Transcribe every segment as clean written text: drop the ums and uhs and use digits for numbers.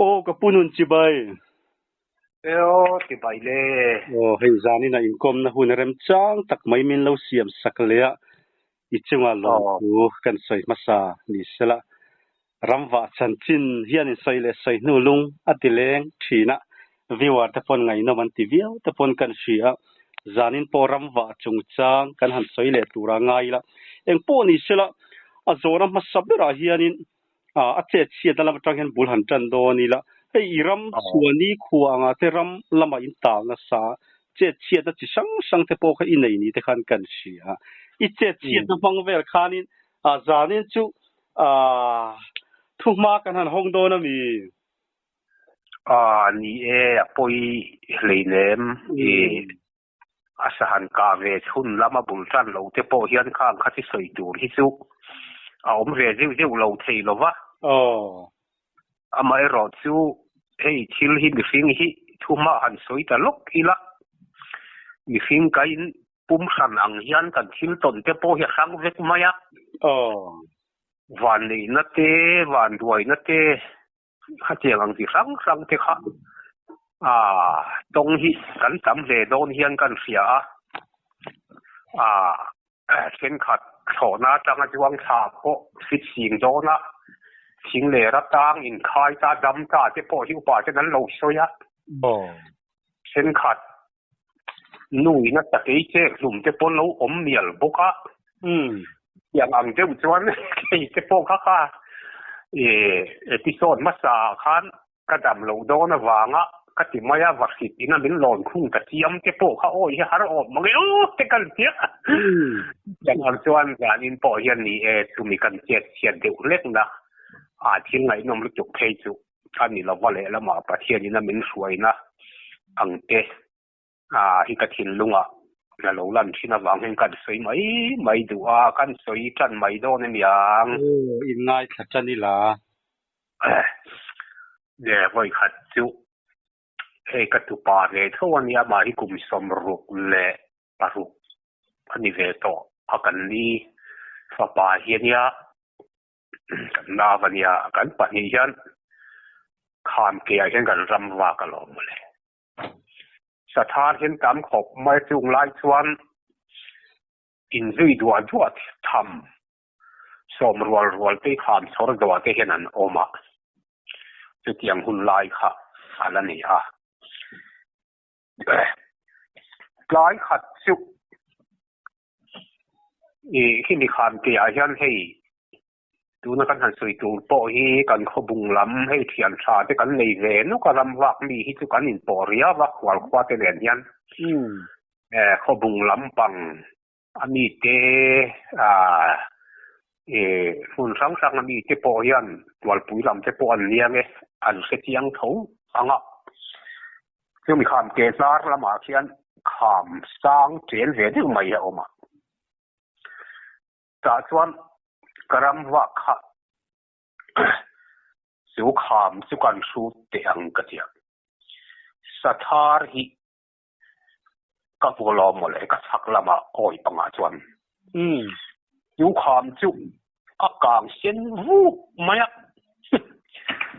Aw ka pu nun chibai. E aw chibai le. Aw hei zanin a inkawmna hun remchang tak mai min lo siam sak leh a, i chunga lawmthu kan sawi hmasa ni sela. Ramvah chanchin hian in sawi leh sawi hnu lung a ti leng thin a, viewer te pawn ngaihnawm an ti viau te pawn kan hria a, zanin pawh ramvah chungchang kan han sawi leh tura ngai ila. Engpawh ni sela, a zawhna hmasa berah hianin a chet chhiatna lam atang hian bul han tan dawn ila, hei i ram chhuani khua anga te ram lama in tal nasa chet chhiatna chi hrang hrang te pawh kha i nei ni te khan kan hria. I chet chhiatna hmang vel khanin zanin chu thuhma kan han hawng dawn a mi? Ni e, a pawi hleinem i A sahan kah ve chhun lama bul tan lo te pawh hian khang kha chi sawi tur hi chu a awm ve zeuh zeuh lo thei lo va. Amaherawh chu hei thil hi mihring hi thuma han sawi ta lawk ila, mihring kain pum hran ang hian kan thil tawn te pawh hi a hrang vek mai a. Vanneihna te, vanduaina te Khatiang ang chi hrang hrang te kha aaa tawng hi kan tam hle dawn hian kan hria a, aaa thenkhat thlawhna atanga zuang thla pawh fit sing dawn a, thing leh ratang inkhai ta dam ta te pawh hi upa ten an lo sawi a, thenkhat nuina sakei chek hlum te pawh lo awm mial bawk a. Tiang ang deuh chuan kei te pawh kha kha episode hmasa ah khan ka dam loh dawn avanga ka ti mai a, vahrit ina min lawn khung ta chiam te pawh kha awi hi har awm mang e aw te kan tia. Tiang ang chuan zanin pawh hian ni e chumi kan chet chhiat deuh hlek na a thil ngaihnawm lutuk phei chu. A ni lova lehlamah Pathianin a min hruaina ang te hi ka thinlungah a lo lan thin avang hian kan sawi mai mai duh a, kan sawi tan mai dawn aniang. Aw, in ngaithla tan ila. Le vawikhat chu hei ka tupa ve tho ania, amah hi kum 66 a ni ve tawh a, kan ni fapa hi ania. Kan nau a nia, kan pahnih hian kham keah hian kan ram vak alawm mawle. Sathar hian tam khawp mai chung lai chuan inzui duah duah tham sawm rual rual te kham chhawr duah te hian an awm a, chutiang hun lai kha a la ni a. Tlai khat chu Ih khi mi khan tih ah hian hei tuna kan han sawi tur pawh hi kan khawbung lam hei thian tha te kan nei ve nuk a ram vak mi hi chu kan inpawh riau a khual khua te nen hian khawbung lampang a mi te ah ih hmun hrang hrang a mi te pawh hian tualpui lam te pawh an nia nge an hrechiang tho ang a. Chumi kham ke hnar lamah khian kham sang ṭel ve deuh mai a awm a. Tah chuan ka ram vak kha chu kham chu kan hrut teh ang ka ti a. Sathar hi ka hmu lo mawle ka chhak lamah awi pangah chuan. Chu kham chu a kang sen vuk mai a,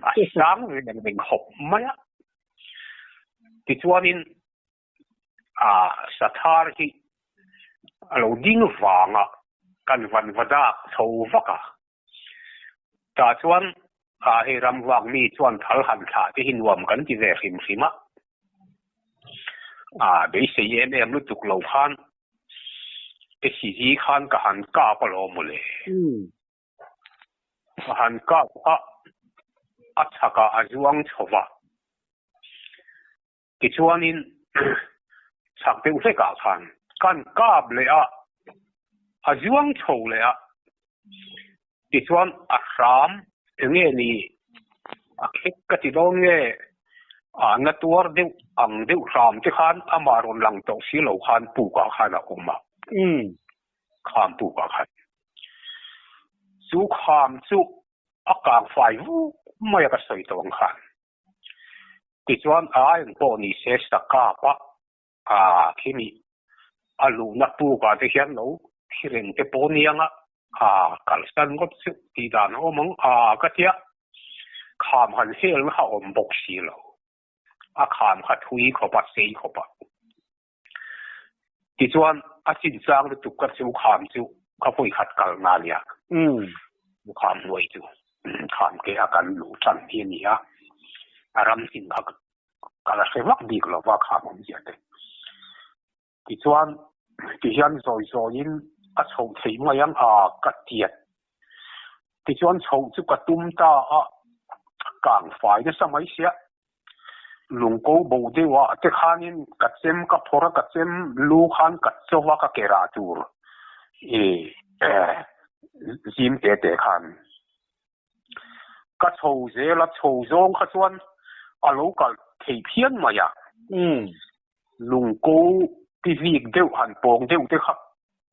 a sang reng reng khawp mai a. Tichuanin a sathar hi a lo ding vanga kan van va dak chho vak a. Tah chuan a hei ram vak mi chuan thal han thlah te hi nuam kan ti ve hrim hrim a. A beisei em em lutuk lo khan SCG khan ka han kap alawm mawle. Ka han kap a, a chhakah a zuang chho va. Tichuanin chhak deuh hlekah khan kan kap leh a, a zuang chho leh a. Tichuan a hram enge ni a khek ka ti dawn nge a na tuar deuh ang deuh hram te khan amah rawn lang tawh si lo khan pukah khan a awm a, kham pukah khan. Chu kham chu a kang fai vuk mai a ka sawi tawh ang khan. Tichuan a eng pawh ni se sa kap a, a khimi a luhna pukah te hian lo thi reng te pawh nia nga, a kalsan ngawt chu tih dan a awm ang a ka tia. Kham han hel na kha awm bawk si lo. A kham kha thui khawp a, sei khawp a. Tichuan a chinchang lutuk ka chu kham chu ka vawi khat kal na nia. Kham hnuai chu kham ke a kan luh tan hi a ni a. A ram chin kha ka la hre vak bik lo va kham awmzia te. Tichuan tihian zawi zawiin a chhoh theih mai ang a ka tiat. Tichuan chhoh chu ka tum ta a, kang fai nasa mai sia. Lungko bo deuh ah te khanin ka chem ka phawrh a, ka chem lu khan ka chaw va ka ke rah tur i zim te te khan. Ka chho zel a, chho zawng kha chuan a lo kal thei phian mai a. Lungko ti vik deuh han pawng deuh te kha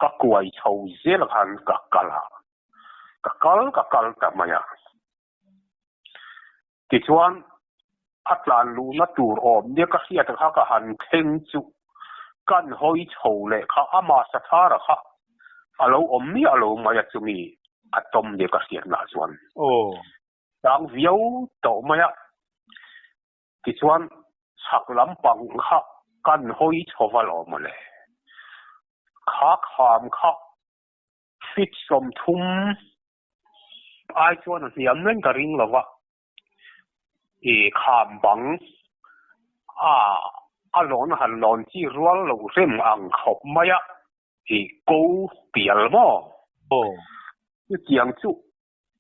ka kuai chho zel khan ka kal a, ka kal ka kal ta mai a. Tichuan a tlan luhna tur awm nia ka hriat kha ka han thleng chu kan hawi chho leh kha ama Sathara kha a lo awm miah lo mai a chumi a tawm nia ka hriatna chuan tang viau tawh mai a. Tichuan chhak lampang kha kan hawi chho va lo mawle. Kha kham kha feet 30 ai chuan a hniam reng ka ring lo va. I kham bang a a lawn han lawn chi rual lo rem ang khawp mai a, i ko pial maw? Chutiang chu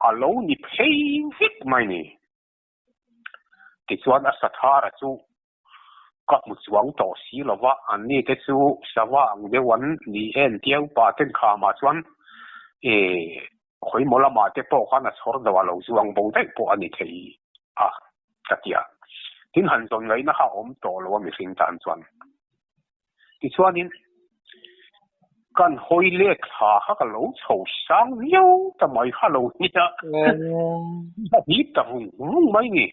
a lo ni phei vek mai ni. Tichuan a Sathara chu ka hmu chuang tawh si lo va, anni te chu sava ang deuh an ni en tia upa ten khamah chuan e khawimaw lamah te pawh khan a chhawr deuh a lo zuang bo daih pawh a ni thei a ka ti a. Tin han zawn ngaihna kha a awm tawh lo a mihring tan chuan. Tichuanin kan hawi let thla kha ka lo chho sang viau ta mai kha lo nia a hip ta vung vung mai ni.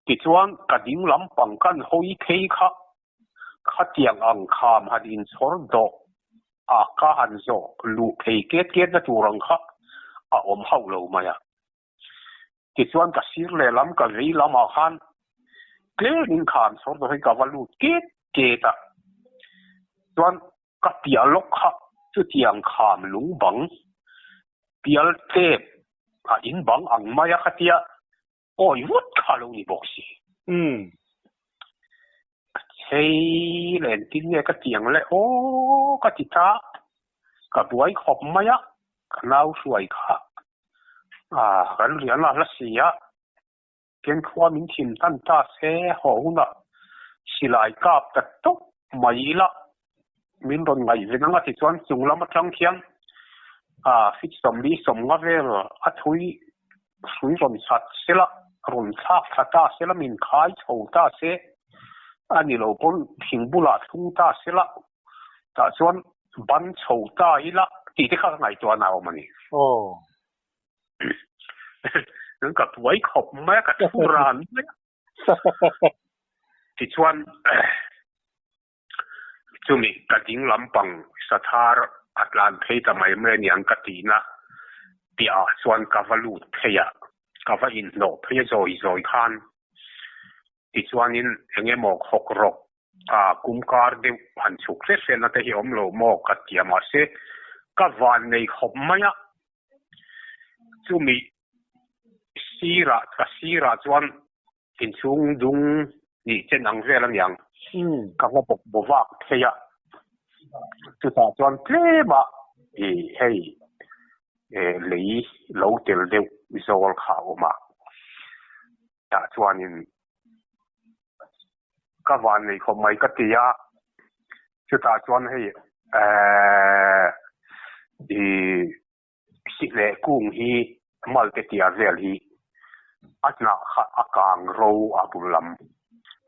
Tichuan ka ding lampang kan hawi phei kha khatiang ang kham han inchhawr dawh a ka han zawh luh phei ket ket na tur ang kha a awm hauh lo mai a. Tichuan ka sir lehlam ka vei lamah khan tlemin khan chhawr dawh hi ka va lut ket ket a. Chuan ka piah lawk kha chutiang kham lung bang pial tep a in bang ang mai a khatia awi vut kha lo ni bawk si. Ka chei leh engtin nge ka ti ang le aw ka ti ta, ka buai khawp mai a, ka nau hruai kha ah kan rian a hla si a, ken khua min thim tan ta se haw hunah silai kap ta tawp mai ila min rawn ngaih ve nang a ti chuan chung lam atang khian ah feet 40 vel a thui hrui rawn chat sela, rawn thlak thla ta sela, min khai chho ta se, a ni lo pawn thing bulah thlung ta sela, tah chuan ban chho ta ila tih te kha ka ngaihtuah a awm a ni. Aw. Ka buai khawp mai a, ka thu ran mai a. Tichuan chumi ka ding lampang sathar a tlan phei ta mai mai a niang ka tihna piahah chuan ka va lut phei a, ka va inhnawh phei a zawi zawi khan tichuanin eng emaw khawk rawk a kum kar deuh han chhuk hret hretna te hi awm lo maw ka ti a mahse ka van nei khawp mai a chumi sirah ka sirah chuan Inchhung dung nih chen ang vel a niang. Ka va bawk baw vak thei a. Chutah chuan tlem a i hei lei lo tel deuh zawl kha a awm a. Tah chuanin ka van nei khawp mai ka ti a. Chutah chuan hei i Sihleh kung hi malte tia vel hi a hnah kha a kang ro a bul lam,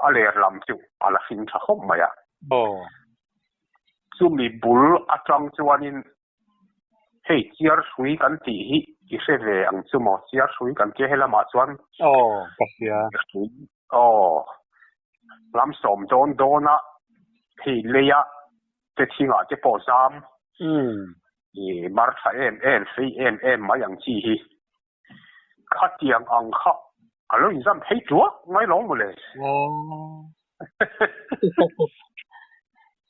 a ler lam chu a la hring tha khawp mai a. Chumi bul atang chuanin hei chiar hrui kan tih hi i hre ve ang chu maw? Chiar hrui kan tia helamah chuan. Aw, ka hria. Aw, lam sawm dawn dawna hei leia te thingah te pawh zam i mar tha em em, fei em em mai ang chi hi. Khatiang ang kha a lo inzam phei tuak mai lo maw le?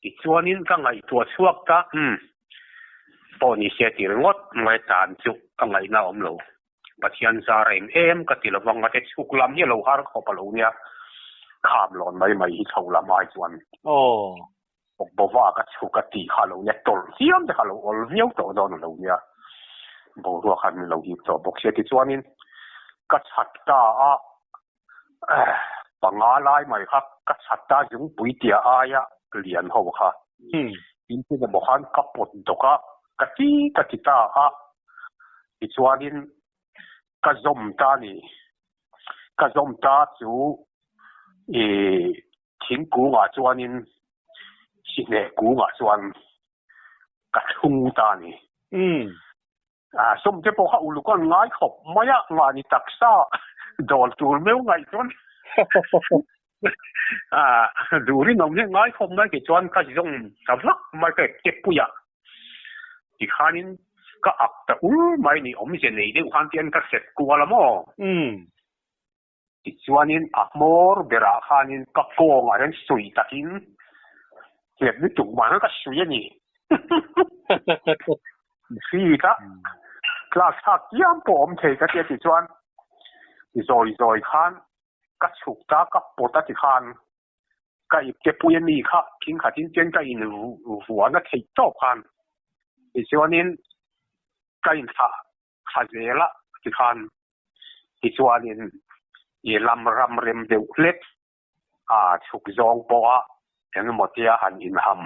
Tichuanin ka ngaihtuah chhuak ta, umm, pawh ni se ti ringawt mai tan chu ka ngaihna a awm lo. Pathian zar em em ka ti lovang a te chhuk lam hi a lo har khawp a lo nia, kham lawn mai mai hi chho lam ai chuan bawkbawva ka chhuk a tih kha a lo nia, tawlh chiam te kha a lo awl viau tawh dawn a lo nia, boruak khan min lo hip tawh bawk sia. Tichuanin ka chhat ta a, panga lai mai kha ka chhat ta zungpui tia aia lian ho kha tin tin emaw khan ka pawt dawk a, ka ti ka ti ta a, tichuanin ka zawm ta a ni. Ka zawm ta chu ih thingkungah chuanin sihneh kungah chuan ka thlung ta a ni. Sum te pawh kha uluk an ngai khawp mai a, mahni taksa dawl tur meuh ngaih chuan duh rinawm hi ngai khawp mai kei chuan ka zawng ta vak mai ka epte a, tikhanin ka ak ta ul mai ni awmze nei deuh khan tian ka set kual a maw? Tichuanin a hmawr berah khanin ka kawngah hian suih takin nghet lutuk mah hian ka suih a ni. Seat a class thlak chiam pawh awm thei ka tia tichuan zawi zawi khan ka chhuk ta ka pawt a tikhan ka ipte pui a mi kha thing khatin chuan ka in vuan a theih tawp khan tichuanin ka inthlah thla zel a tikhan tichuanin i lam ram rem deuh hlek a chhuk zawng pawha engemaw tia han inham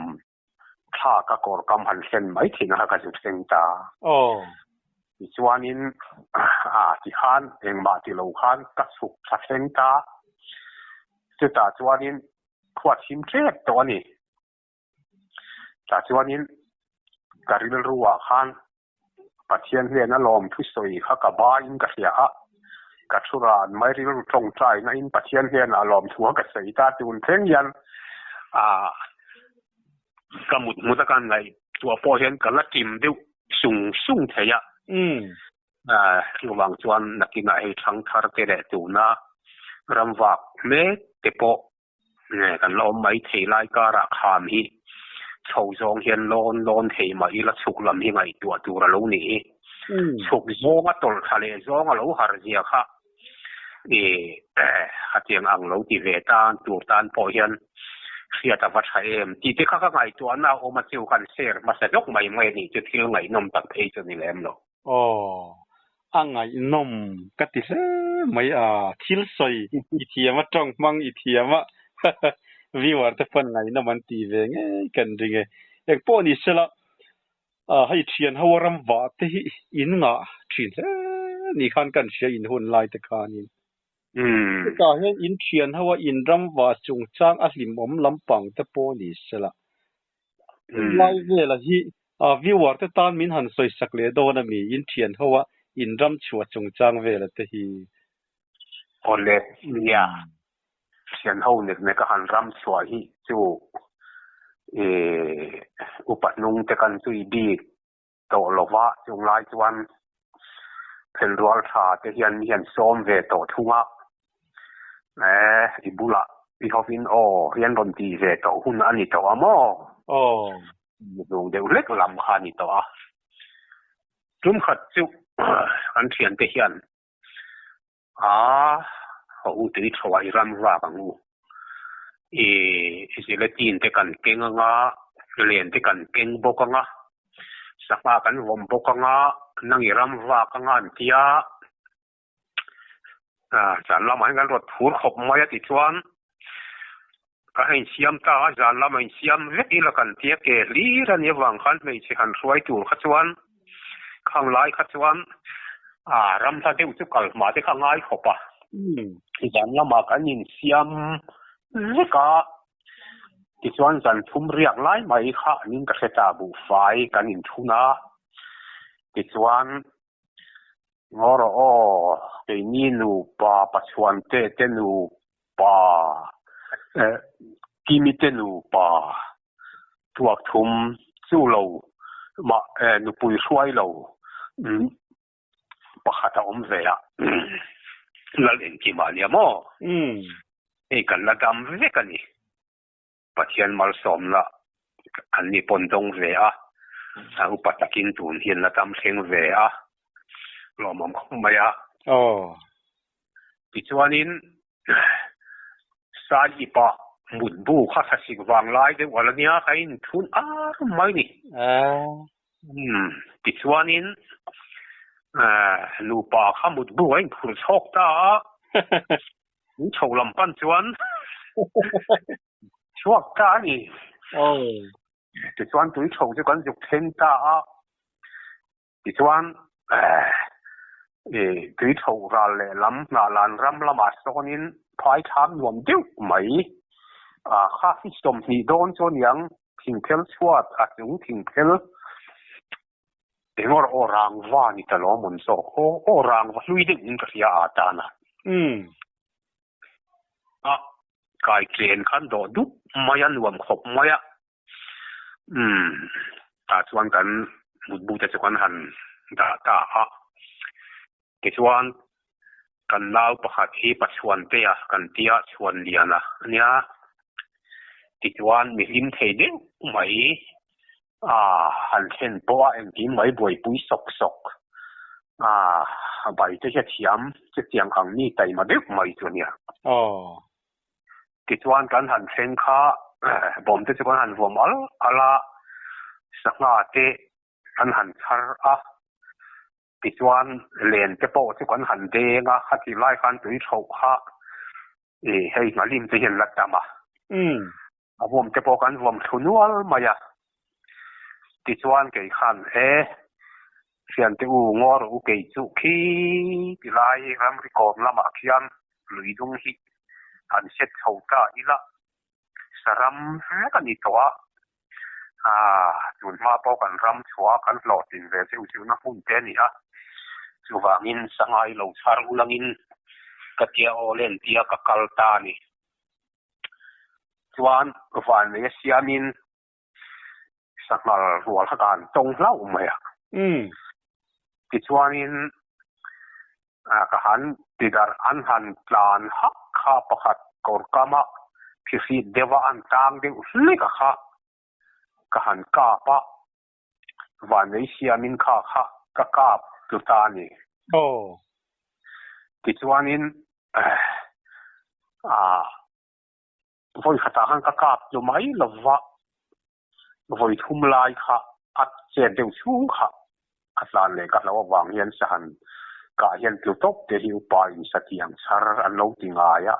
thla ka kawr kam han thlen mai thin a ka zu thleng ta. Tichuanin a tikhan engmah ti lo khan ka chhuk thla thleng ta. Chutah chuanin khua thim tep tawh a ni. Tah chuanin ka rilruah khan Pathian hnena lawm thusawi kha ka baiin ka hria a, ka thu ran mai rilru tawngtaina in Pathian hnenah lawm thu kha ka sawi ta tun thleng hian ah ka mut hmut a ka ngaihtuah pawh hian ka la tim deuh sung sung thei a. Chuvang chuan nakinah hei thangthar te leh tuna ramvak mek te pawh Nge kan la awm mai thei lai karah kham hi chho zawng hian lawn lawn thei mah ila chhuk lam hi ngaihtuah tur a lo ni hi. Chhuk zawnga tawlh thla leh zawng a lo har zia kha i hetiang ang lo ti ve tan tur tan pawh hian hriat a va tha em tih te kha ka ngaihtuahna a awm a chu kan share hmasa zawk mai mai a nih chu thil ngaihnawm tak phei chu ni lem lo. Aw, a ngaihnawm ka ti hle mai a, thil sawi i thiam a, tawng hmang i thiam a, viewer te pawn ngaihnawm an ti ve ngei kan ring e. Engpawh ni sela, hei thian ho a ram vah te hi in ngah thin hle ni khan kan hria in hun lai te khanin. Chutah hian in thian ho a in ram vah chungchang a hlimawm lampang te pawh ni sela, Lai vela hi viewer te tan min han sawi sak leh dawn a mi, in thian ho a in ram chhuah chungchang vela te hi. Awle, nia, thian ho nek nek a han ram chhuah hi chu upa hnung te kan zui bik tawh lo va, chung lai chuan phelrual tha te hian mi hian sawm ve tawh thung a, i bulah i hovin aw hian rawn ti ve tawh hun a ni tawh a maw? Aw. Zung deuh hlek lam kha a ni tawh a. Tum khat chu kan thiante hian a haw u tui tho a i ram vak ang u. I gelatin te kan keng anga, len te kan keng bawk anga, sangha kan vawm bawk anga, nang i ram vak anga an tia. Zan lamah hian kan rawt phur khawp mai a tichuan ka hei insiam ta a, zan lamah insiam vek ila kan tia ke hlir a nih avang khan hmeichhe han hruai tur kha chuan khang lai kha chuan ram hla deuh chu kal hma te kha ngai khawp a. Zan lamah kan insiam vek a, tichuan zan thum riak lai mai kha an in ka hre ta buhfai kan inthun a, tichuan Ngaw rawh aw, keini nupa Pachuante te nupa eh Kimi te nupa tuak thum chu lo mah eh nupui hruai lo Pakhat a awm ve a, Lal engkim ah nia maw? Hei kan la dam vek a ni. Pathian malsawmna an ni pawn dawng ve a, a upa takin tun hian la dam thleng ve a, lawmawm khawp mai a. Tichuanin Sai ipa mutbu kha thlasik vang lai deuh a la nia ka inthun ar mai ni. Tichuanin nupa kha mutbu a inphur chhawk ta a, in chho lam pan chuan chhuak ta a ni. Tichuan tui chho chu kan zuk thleng ta a. Tichuan, tui tho ral leh lam hnahlan ram lamah sawnin phai thlam nuam deuh mai kha hi 20 dawn chu aniang thingphel chhuat a chung thingphel engawr aw rangva ni ta lo mawn zawk aw aw rangva hlui deuh in ka hria a tan a. A kai tlen khan dawh dup mai a nuam khawp mai a. Umm, tah chuan kan mutbu te chu kan han dah ta a. Tichuan, kan nau pakhat hi Pachhuantea kan tia Chhuanliana a nia. Tichuan, mi hlim thei deuh mai a han thlen pawh a engkim mai buaipui sawk sawk a bai te hi a thiam chutiang ang mi taima deuh mai chu a nia. Tichuan kan han thleng kha bawm te chu kan han vuam al al a, sangha te kan han chhar a, tichuan len te pawh chu kan han deng a, khatih lai khan tui thlauh kha ih hei nghalim te hian la tam a, a vuam te pawh kan vuam thlu nual mai a, tichuan kei khan e Thiante u ngaw rawh u kei chu khi ti lai ramri kawm lamah khian lui dung hi han set chho ta ila saram vek a ni tawh a, aah tun hma pawh kan ram chhuah a kan hlawhtlin ve zeuh zeuhna hmun te a ni a, chuvangin sangai lo chhar ulangin ka tia aw len tia ka kal ta a ni. Chuan vanlei a siamin Sanghal rual kha ka han tawng hlauh mai a. Tichuanin ka han tidarh an han tlan hak kha pakhat kawr kama phihrit deuha an tang deuh hlek a kha ka han kap a, vanlei siamin kha kha ka kap tlu ta a ni. Tichuanin Vawi khatah khan ka kap tlu mai lo va, vawi thum lai kha a chet deuh chhung kha a tlan leh ka hlo avang hian sahan kah hian tlu tawp te hi upa in satiang chhar an lo ti ngai a,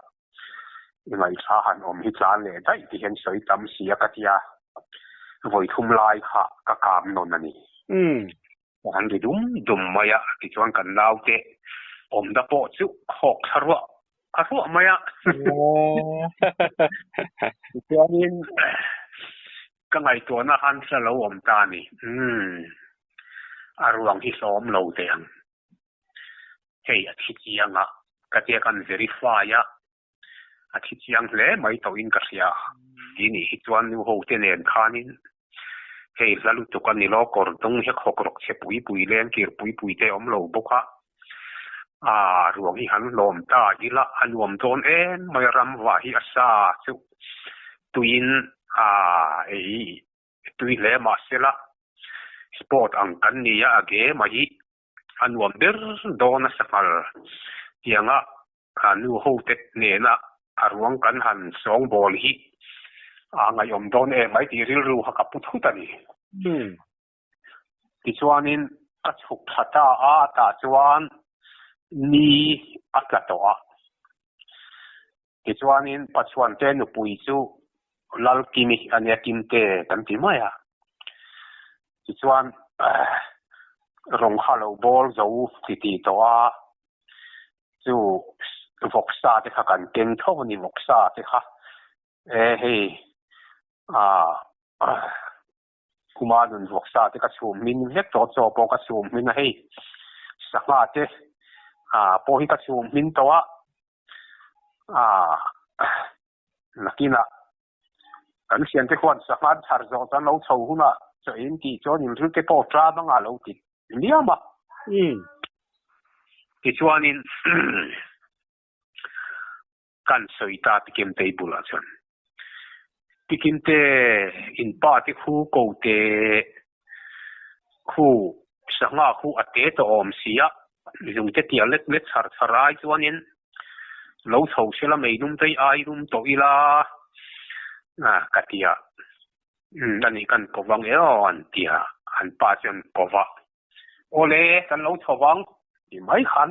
i ngaihthla han awm hi tlan leh daih ti hian sawi tam si a ka ti a, vawi thum lai kha ka kap nawn a ni. An ri dum dum mai a, tichuan kan naute awmna pawh chu khawk thla ruah a ruah mai a. Tichuanin ka ngaihtuahna khan thil a lo awm ta a ni. Umm, a ruang hi hlawm lo teh ang. Hei a thi chiang a, ka tia kan verify a, a thi chiang hle mai tawhin ka hria. Ti nih hi chuan nu ho te nen khanin hei hla lutuk a ni lo, kawr dung hi khawk rawk chhe pui pui leng kir pui pui te awm lo bawk a, aa ruang hi han hlawm ta ila a nuam dawn em mai a, ram vah hi a sa chu tuiin aa ei tui hle mahsela sport ang kan ni a, a game a hi a nuam ber dawn a sanghal tianga A nu hote nena a ruang kan han sawngbawl hi a ngaihawm dawn em mai tih rilru kha ka pu thut a ni. Tichuanin ka chhuk thla ta a, tah chuan ni a tla tawh a. Tichuanin Pachuante nupui chu Lalkimi a nia, Kimte kan ti mai a. Tichuan rawng kha lo bawl zo titih tawh a. Chu vawksa te kha kan keng tho a ni, vawksa te kha e hei ah kuma nun vawksa te ka chhum hmin vek tawh chaw pawh ka chhum hmin a hei sangha te ah pawh hi ka chhum hmin tawh a ah nakinah kan thiante khuan sangha an chhar zawh chuan lo chho hunah chaw in tih chuan inril te pawh ṭam anga lo ti liam a. Tichuanin kan sawi ta Tikimtei bulah chuan, Tikimte, in pa te khu ko te khu sangha khu a te tawh awm si a, zungte tia lek lek chhar chhar ai chuanin lo chho sela meilum tei ai lum tawh ila ka ti a, ani kan ko vang e aw an ti a, an pa chuan ko va. Awle, kan lo chho vang ti mai khan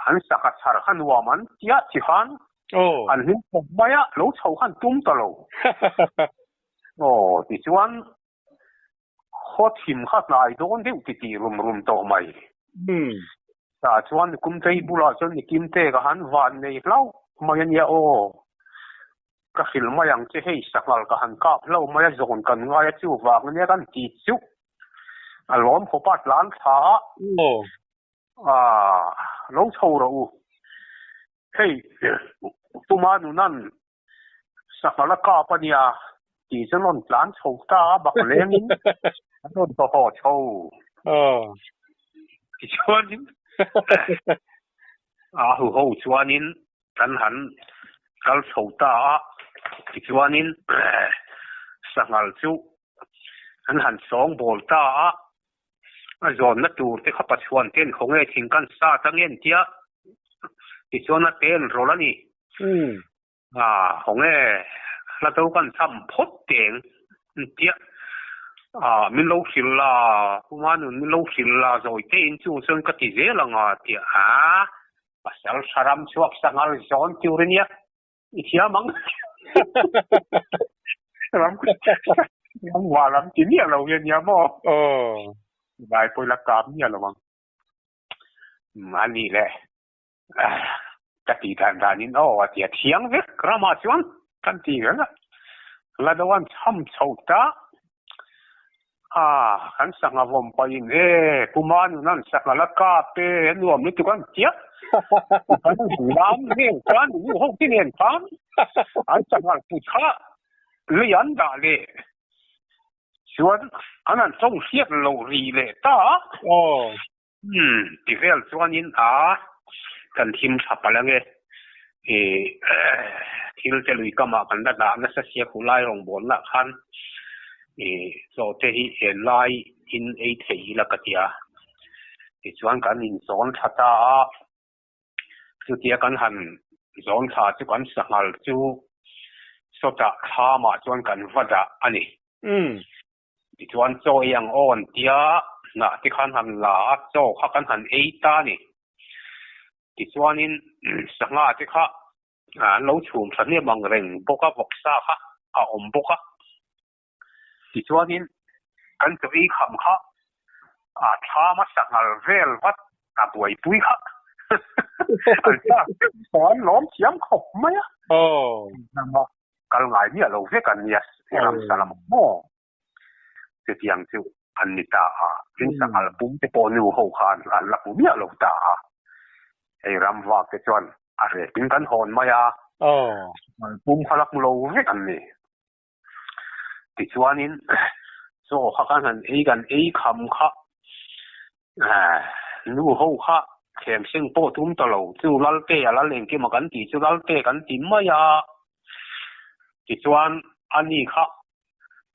an saka chhar kha nuam an tia chi khan an hlim khawp mai a, lo chho khan tum ta lo. Aw, tichuan khaw thim kha hnai dawn deuh ti tih rum rum tawh mai. Tah chuan Nikumtei bulah chuan Nikimte ka han van nei hlauh mai a nia aw. Ka hrilh mai ang che hei sanghal ka han kap hlauh mai a zawn kan ngai a chuvang ania kan ti chuh. A lawm khawp a tlan thla a. A lo chho rawh u. Hei Puma nunan sanghal a kap a nia tih chu an rawn tlan chho ta a bak lengin an rawn haw haw chho. Tichuanin a huho chuanin Kan han kal chho ta a, tichuanin sanghal chu an han sawng bawl ta a, a zawnna tur te kha Pachuan ten khawnge thing kan sat a ngen tia, tichuan a ten rawlh a ni. A khawnge hla do kan cham phawt teng tia, a min lo hrilh la, Puma nun min lo hrilh la zawi tein chung chuan ka ti zel ang a tia a. Pasal tha ram chhuak sanghal zawn tur i nia, i thiam ang. Ram ram hua lam ti miah lo hi a nia maw? Aw. Vai pawh i la kap miah lo ang. A nih le, ka tih dan danin aw a ti a, thiang vek ramah chuan kan ti reng a. La do an cham chho ta. A, kan sangha vawm pahin e, Puma nun an sangha la kap e, a nuam lutuk an tia. Kan lam vel khan nu ho te nen khan an sangha put kha lei an dah leh chuan an han tawng hriat lo ri leh ta a. Aw. Umm, ti vel chuanin a kan thim tha palh ange. I thil te lui kamah kan la dah nasa sia khu lai rawngbawlna khan i chaw te hi en lai in ei thei ila ka tia. Tichuan kan inzawn tha ta a, chutia kan han zawn thla chu kan sanghal chu sawtah thlamah chuan kan va dah a ni. Tichuan chaw ei ang aw an tia, hnah te khan han la a, chaw kha kan han ei ta a ni. Tichuanin sangha te kha an lo chhum tha hnem ang reng bawk a, vawksa kha a awm bawk a. Tichuanin kan chaw ei kham kha a thlam a sanghal vel vat a buaipui kha an sa an lawm thiam khawp mai a. Kal ngai miah lo vek an nia, ramsa lam maw? Chutiang chu an ni ta a, tin sanghal pum te pawh nu ho khan an la hmu miah lo ta a, hei ram vak te chuan a rep in kan hawn mai a, sanghal pum kha la hmu lo vek an ni. Tichuanin chaw kha kan han ei kan ei kham kha Nu ho kha thlem seng pawh tum ta lo, chu Lalte a lal engkim a kan tih chu Lalte kan ti mai a, tichuan a ni kha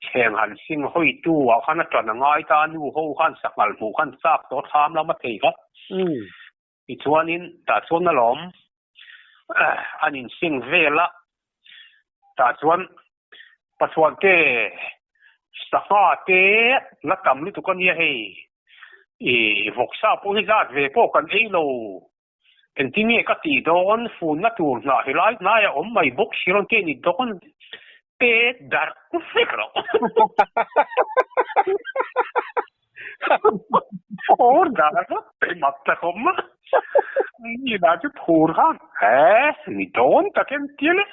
thleng han sing hawi tu ah khan a tan a ngai ta, nu ho khan sanghal hmuh khan chak tawh thlam lam a thei kha. Tichuanin tah chuan alawm an insing vel a, tah chuan Pathuan te, sangha te la tam lutuk a nia hei, i vawksa pawh hi zat ve pawh kan ei lo, engtin nge ka tih dawn, funna tur hnah helai hnaiah awm mai bawk si rawn te ni dawn pet darh vek rawh. Phur dan a hlawt pe mak ta khawp a. Ni lah chu phur khan he ni dawn tak em tia le.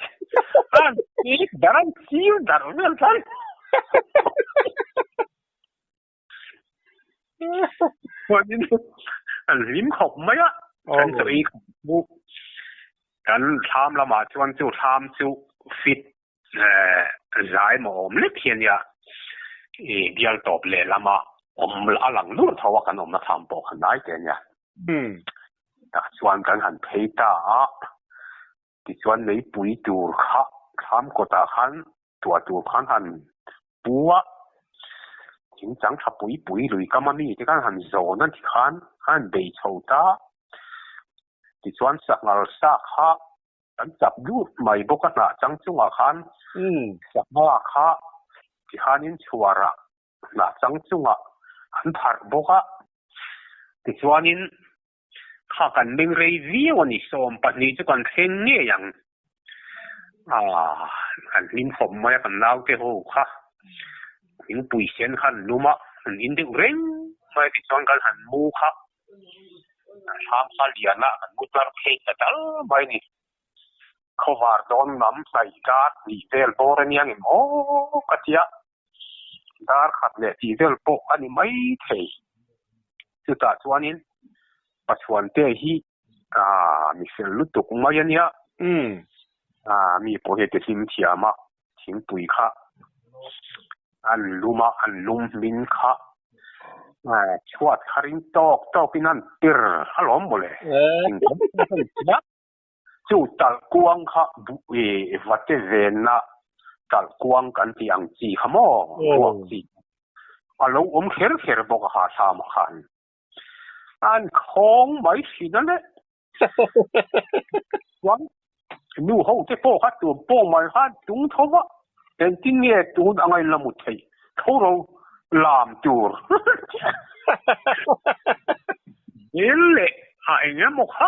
An pek dar an chil dar vel khan. Chuanin an hlim khawp mai a. Kan chaw ei khawp chu kan thlam lamah chuan chu thlam chu fit Zai maw awm lek hi a nia, i bial tawp leh lama awm a lang nur tho a kan awmna thlam pawh kha hnai te a nia. Tah chuan kan han phei ta a, tichuan meipui tur kha thlam kawtah khan tuah tur khan han pu a, thing chang tha pui pui lui kam a mi te khan han zawn a tikhan a han bei chho ta. Tichuan sanghal sa kha kan chap lut mai bawk a hnah chang chungah khan sangha kha tikhanin chhuarah hnah chang chungah an pharh bawk a. Tichuanin kha kan meng rei viau a ni, 12 chu kan thleng ngei ang. Aaa kan hlim khawp mai a kan naute ho kha thingpui sen kha an lum a, an in deuh reng mai a tichuan kan han mu kha thlam kha lian a kan mu tlar phei ta dal mai a ni. Khawvar dawn lam hnaih dar hnih vel bawr a nia ngem aw ka tia. Dar khat leh tih vel pawh a ni mai thei. Chutah chuanin Pathuante hi mi fel lutuk mai a nia. Mi pawh hi a ti hlim thiam a, thingpui kha an lum a, an lum hmin kha chhuat kha ring tawk tawkin an pir alawm mawle. Chu talh kuang kha vate venna talh kuang kan tih ang chi kha maw ruak chi a lo awm kher kher bawk a ha thlamah khan an khawng mai thin a le. Chuan nu ho te pawh kha tuam pawh mai khan tung tho va, engtin nge tun anga in la mut theih tho ro lam tur. Zel leh a eng emaw kha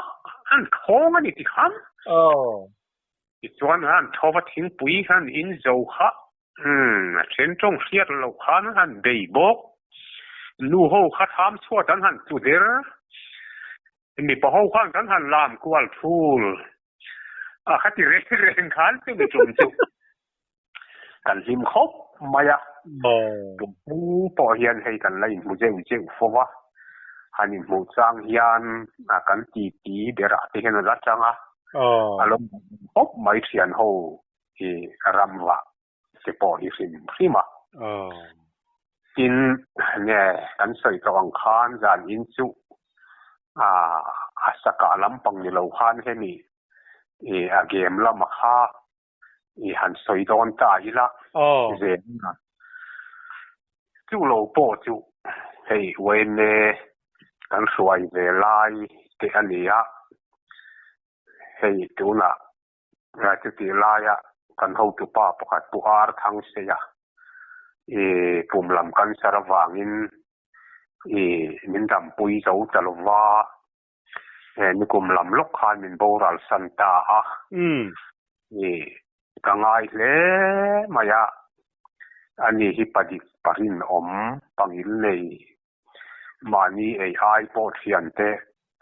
an khawng a ni ti khan. Tichuan han tho va thingpui khan in zo kha a then tawng hriat lo khan an han bei bawk. Nu ho kha tham chhuat an han tlu der. Mipa ho khan kan han lam kual thul a kha ti reng reng khan chumi tum chu kan hlim khawp mai a. Tum pawh hian hei kan la inhmu zeuh zeuh fo va, han inhmuh chang hian kan titi berah te hian a la chang a, a lo khawp mai thian ho hi ram vah te pawh hi hrim hrim a. Tin, nge kan sawi tawh ang khan zan in chu a sakah lampang ni lo khan hemi a game lama kha i han sawi dawn ta ila zel a. Chu lo pawh chu hei yma kan hruai ve lai te a ni a, hei tunah Chutih laia kan hotupa pakhat Pu Ar Thangseia i pum lam cancer avangin i min dampui zo ta lo va, nikum lam lawk khan min boral san ta a, i ka ngai hle mai a, ani hi padik parinawm pangil nei mahni ei ai pawh thiante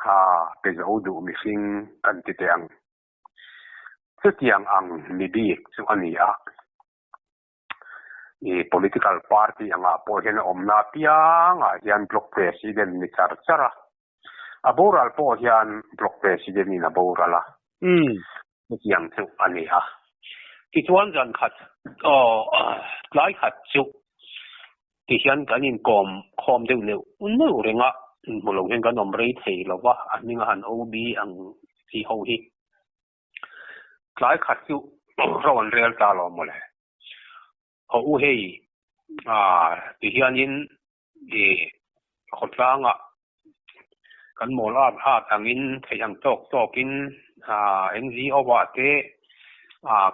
kha pe zo duh mihring kan ti teh ang. Chutiang ang mi bik chu a ni a, i political party angah pawh hian a awmna apiangah hian block president ni char char a, a boral pawh hian block president in a boral a, chutiang chu a ni a. Tichuan zan khat aw tlai khat chu tihian kan inkawm khawm deuh neuh neuh reng a, inhmu lo hian kan awm rei thei lo va, a hming a han OB ang chi ho hi. Tlai khat chu ro an rel ta lo mawle. Haw u hei tihianin i khawtlangah kan mawl at at angin theih ang tawk tawkin NGO ah te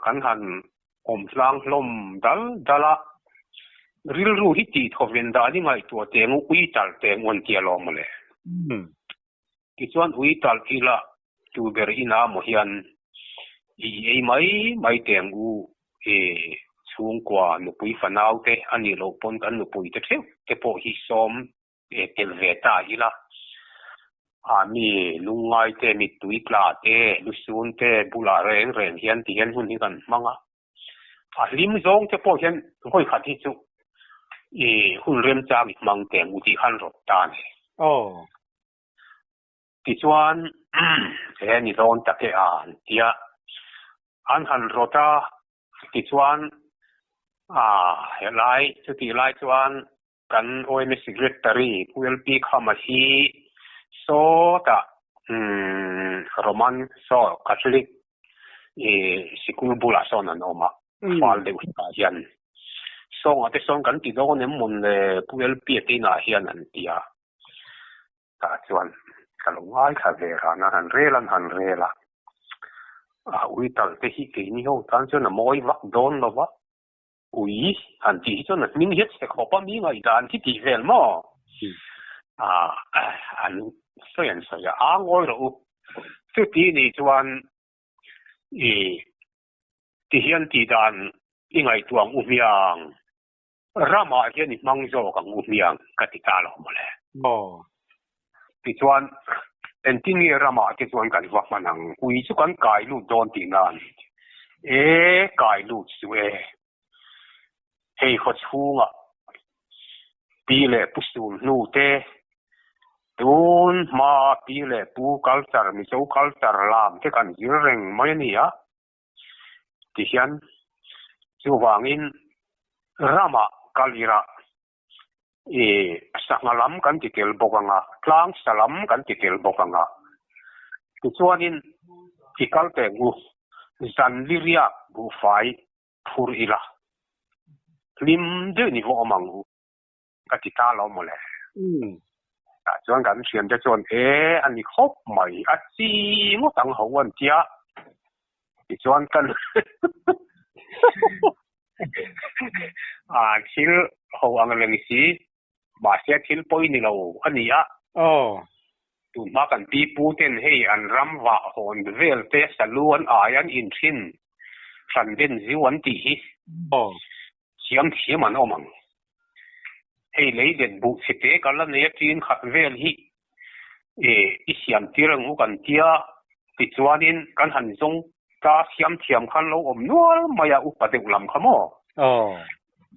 kan han awm tlang hlawm dal dal a, rilru hi tih thawven dan i ngaihtuah teng u, ui talh teng u an ti alawm mawle. Tichuan ui talh ila tu ber ina maw hian i ei mai mai teng u e chhungkua nupui fanau te a nih loh pawn kan nupui te theuh te pawh hi sawm e tel ve ta ila a mi lungngai te mittui tla te lusun te bulah reng reng hian ti hian hun hi kan hmang a a hlim zawng te pawh hian vawi khat hi chu i hun remchang i hmang teng u tih khan rawt ta a ni. Tichuan he ni dawn tak e a an ti a, an han rawt a, tichuan a helai chutih lai chuan kan OMS Secretary Pu LP Khama hi sawtah Um Roman saw Catholic i sikul bulah sawn an awm a, fal deuh hlekah hian. Sawngah te sawn kan ti dawn em mawn le Pu LP-a te inah hian an ti a. Tah chuan ka lo ngaithla ve ran a, han rel an han rel a. A ui tal te hi keini ho tan chuan a mawi vak dawn lo va. Ui han tih hi chuan a hming hian chhe khawp a, mi ngaihdan khi tih vel maw? Ah, an sawi an sawi a, a ngawi rawh u. Chuti nih chuan i ti hian tih dan i ngaihtuah ang u hmiang, ramah hian i hmang zawk ang u hmiang ka ti ta lo mawle. Aw. Tichuan engtin nge ramah te chuan kan va hman ang? Ui chu kan kai lut dawn tih nan e kai lut chu e. Hei khaw chhungah pi leh pu sul hnu te, tun hma pi leh pu culture, Mizo culture lam te kan zir reng mai a ni a. Tihian chuvangin ramah kal ira I sangha lam kan ti tel bawk ang a, tlang sa lam kan ti tel bawk ang a. Tichuanin i kal teh ang u, zan liriak buhfai phur ila, hlim deuh ni vawh awm ang u, ka ti ta lo mawle. Tah chuan kan thiante chuan, E, a ni khawp mai, a chi ngawt ang ho an tia. Tichuan kan a thil ho ang reng si, mahse thil pawi ni lo a ni a. Aw. Tun hma kan pi pu ten hei an ram vah hawn vel te salu an ai an in thin hran den ziu an tih hi. Aw. Siam thiam an awm ang. Hei lei let buh chhe te ka la nei a tin khat vel hi e i siam tir ang u kan tia tichuanin kan han zawng ta siam thiam khan lo awm nual mai a upa deuh lam kha maw? Aw.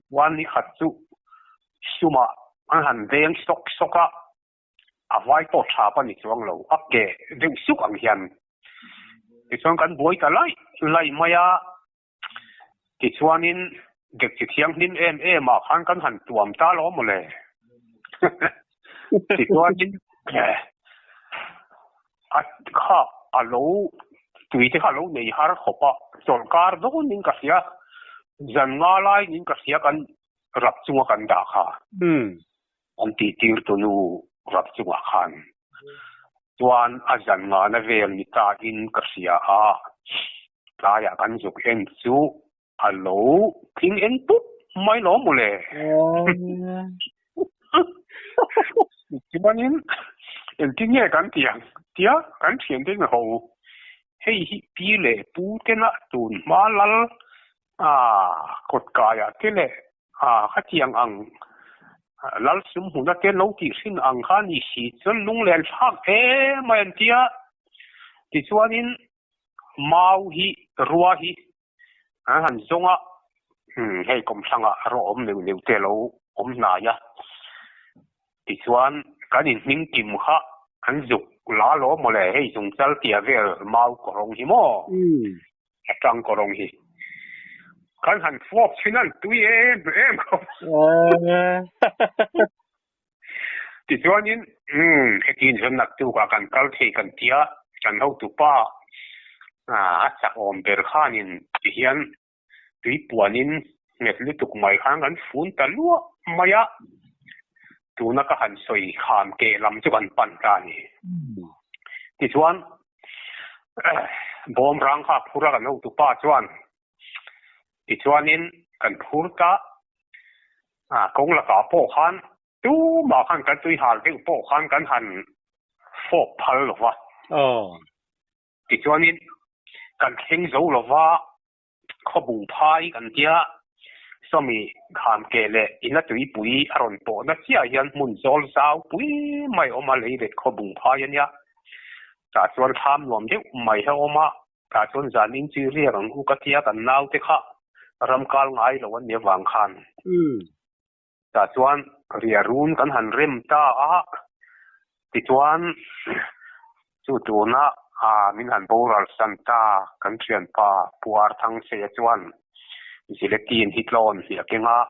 Chuan ni khat chu sumah an han veng sawk sawk a, a vai pawh tha pawh a ni chuang lo, a ke deuh suk ang hian. Tichuan kan buai ta laih laih mai a. Tichuanin dekchi thianghlim em em ah khan kan han tuam ta lo mawle. Tichuanin a kha a lo tui te kha a lo nei har khawp a, chawlhkar dawnin ka hria, zan nga laiin ka hria kan rap chunga kan dah kha. An tihtir tunu rap chungah khan chuan a zan ngana vel ni ta in ka hria a, tlaiah kan zuk en chu a lo tling eng pup mai lo mawle. Chuanin engtin nge kan tih ang tia kan thiante in ho hei hi pi leh pu tena tun hma lal a kawt kaiah te leh A, khatiang ang lal sum hmuna te lo tih hrin ang kha ni si chuan lunglen thlak em mai an ti a. Tichuanin mau hi, rua hi an han zawng a, hei kawmthlangah rawh awm neuh neuh te a lo awm hnai a. Tichuan kan inhming kim kha an zuk la lo mawle, hei zungchal tia vel mau kawrawng hi maw? A tang kawrawng hi kan han fuap thin a, an tui em em khawp. Tichuanin heti in chuan naktukah kan kal thei kan ti a, kan hotupa a chak awm ber khanin tihian tui puanin nghet lutuk mai khan kan fun ta luah mai a, tuna ka han sawi kham keh lam chu kan pan ta a ni. Tichuan Bawm rang kha a phur a kan hotupa chuan tichuanin kan phur ta a kawng lakah pawh khan tumah khan kan tui hal deuh pawh khan kan han fawk phal lo va. Tichuanin kan thleng zo lo va. Khawbung phai kan tia, sawmi kham keh leh ina tuipui a rawn pawhna chiah hian hmun zawl zau pui mai a awm a, leilet khawbung phai a nia. Tah chuan thlam nuam deuh mai hi a awm a, tah chuan zan in chi riak ang u ka tia kan naute kha ram kal ngai lo an nih avang khan. Tah chuan riah run kan han rem ta a, tichuan chu tuna min han boral san ta kan thianpa Pu Arthangseia chuan Ziletin hi tlawn hliah keng a,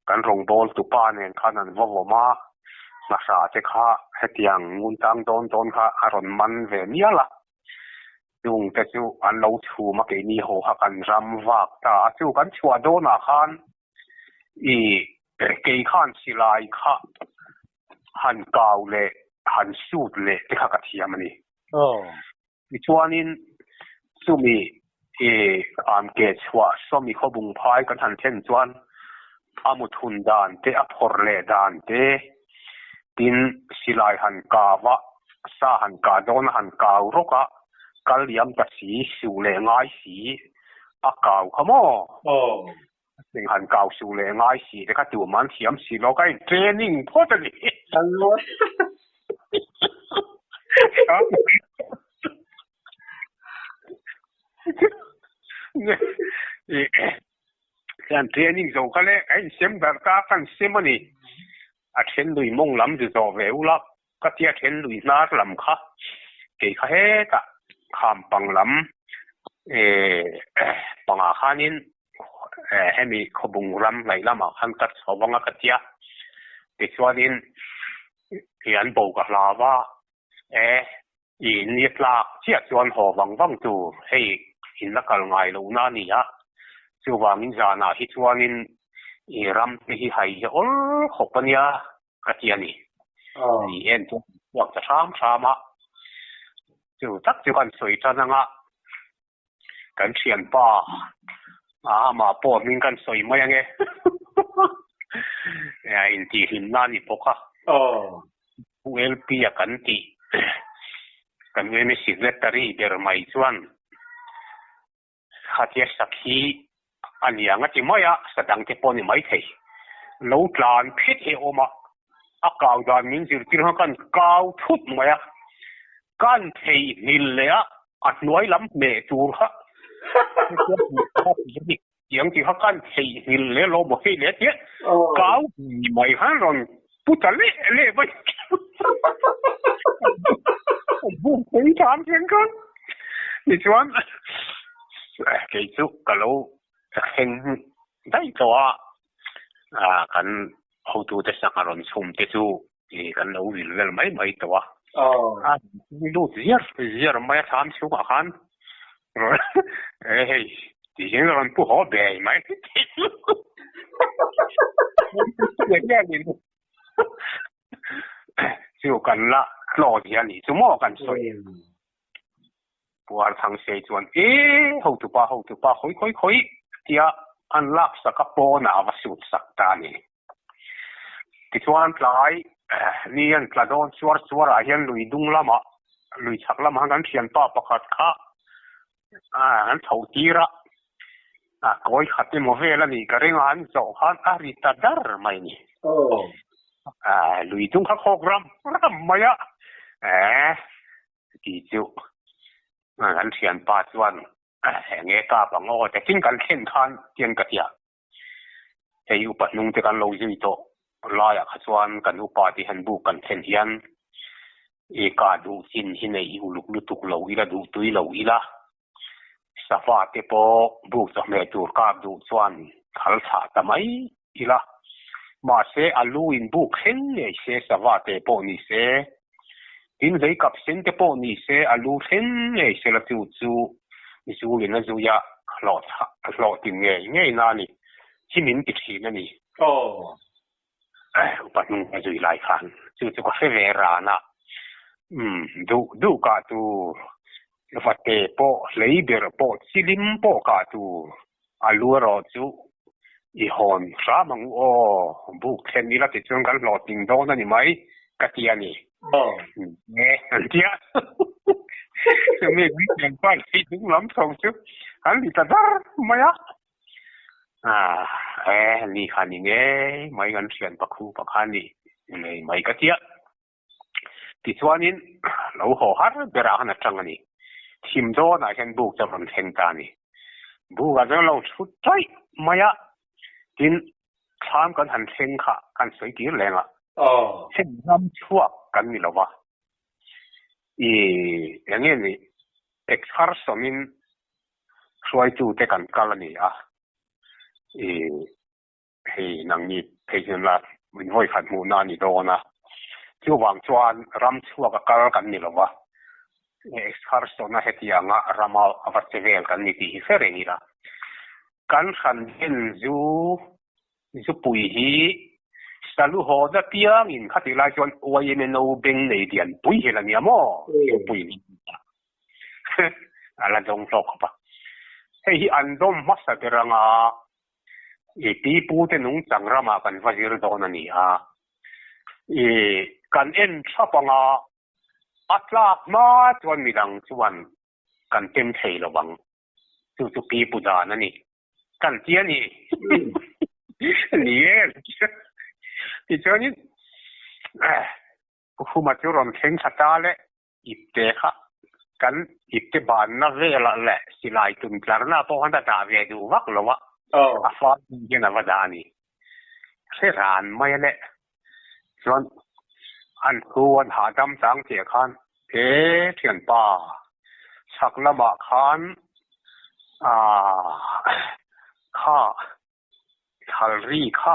kan rawngbawltu pa nen khan an va vawm a, Ngahra te kha hetiang ngun tang dawn dawn kha a rawn man ve mial a. Chung te chu an lo chhum a keini haw kha kan ram vak ta a. Chu kan chhuah dawnah khan i kei khan silai kha han kau leh han shoot leh te kha ka thiam a ni. Tichuanin chumi i an ke chhuah sawmi khawbung phai kan han thlen chuan a muthun dan te, a phawrh leh dan te, tin silai han kau a, sa han kah dawn a han kau rawk a, kal liam ta si, suh leh ngai si a kau kha maw? Eng han kau suh leh ngai si te kha tum an thiam si lo ka in training phawt a ni. Kan training zo kha le ka in sem dar ta kan sem a ni. A then lui mawng lam zu zawh ve ula ka tia then lui hnar lam kha kei kha hetah kham pang lam pangah khanin hemi khawbung ram hnaih lamah khan ka chho anga ka tia tichuanin an bo ka hlau a e i ni tlak chiah chuan haw vang vang tur hei in la kal ngai loh na a ni a chuvangin zanah hi chuanin i ram te hi hai hi awl khawp a nia ka ti a ni. Ni en chu chhuak ta hram hram a, chu tak chu kan sawi tan anga kan thianpa a amah pawh hming kan sawi mai ange intihhlimna a ni bawk a. ULP a kan tih kan yma secretary ber mai chuan Khatia sakhi a ni ang a ti mai a, sa dangte pawh a ni maithei. Lo tlan phit hi a awm a, a kau dan min zirtir kha kan kau thut mai a, kan theihnghilh leh a, a hnuai lam hmeh tur kha tiang tih kha kan theihnghilh leh lo maw hei leh tia kau mai khan rawn pu ta leh leh mai. Buk pui tham thleng khan tichuan kei chu ka lo thleng daih tawh a, kan hotute sangha rawn chhum te chu kan lo vil vel mai mai tawh a. A lut ziar ziar mai a thlam chhungah khan hei ti hian rawn pu haw bei mai. Chu kan la tlaw zia nih chu maw kan sawi. Puar thang sei chuan e hotupa hotupa khawi khawi khawi tia an lak sak a pawnah a va sut sak ta a ni. Tichuan tlai ni an tla dawn chuar chuar ah hian lui dung lamah lui chhak lamah khan kan thianpa pakhat kha an chho tir a, a kawi khat emaw vel a nih ka ring a, an zawh khan a ri ta dar mai a ni. Lui dung kha khawk ram ram mai a, ti chu kan thianpa chuan enge kap ang aw takin kan thlen khan tian ka ti a. Hei upa hnung te kan lo zui tawh laiah kha chuan kan upa te hian buk kan thlen hian i ka duh chin hi nei i uluk lutuk lo ila duh tui lo ila safa te pawh buk chawhmeh tur kap duh chuan thal chhah ta mai ila mahse a lu in buk thleng ngei se sava te pawh ni se tin hlei kap sen te pawh ni se a lu thleng ngei se la chu chu Zulin a zui a, hlawh hlawhtin ngei ngei na a ni. Hi min ti thin a ni. Aw. Upa hnung a zui lai khan chu chu ka hre ve ran a. Umm duh duh kah tur, vate pawh, hlei ber pawh, chilim pawh kah tur, a lu erawh chu i hawn hram ang u aw, buk thlen ila tichuan kan hlawhtling dawn a ni mai ka ti a ni. Aw. Nge an ti a. Chumi kan thianpa lei dung lam tho chu an ti ta dar mai a. Ah, e, ni kha ni ngei mai kan thian pakhu pakha ni ngei mai ka ti a. Tichuanin lo haw har berah khan a tang a ni. Thim dawnah hian buk chu a rawn thleng ta a ni. Bukah chuan a lo thut taih mai a, tin thlam kan han thleng kha kan sawi tir leng a. Heng ram chhuak kan ni lo va, i eng nge ni excursion-in hruaitute kan kal a ni a, i Hei nangni phei hian la min vawi khat hmuhna a ni dawn a. Chuvang chuan ram chhuak a kal kan ni lova, excursion-a hetianga rama va che vel kan ni tih hi hre reng ila. Kan hran den zu zupui hi salu haw na piangin khatih lai chuan YMNO beng nei lian pui hi la nia maw? Zupui ni a la dawng hlawk khawp a. Hei hi an dawm hmasa ber anga i pi pute nungchang ramah kan va zir dawn a ni a. I kan en thap anga a tlak hma chuan midang chuan kan tem thei lo ang. Chu chu pi pu dan a ni. Kan ti a ni. Ni e. Tichuanin Pu Khuma chu rawn thleng thla ta le. Ipte kha kan ipte banna velah leh silai tum tlarna pawh khan a dah ve duh vak lo a, a fa hian a va dah a ni. Hre ran mai a leh chuan an thu an hahdam chang chiah khan he thianpa chhak lamah khan aah kha Thal ri kha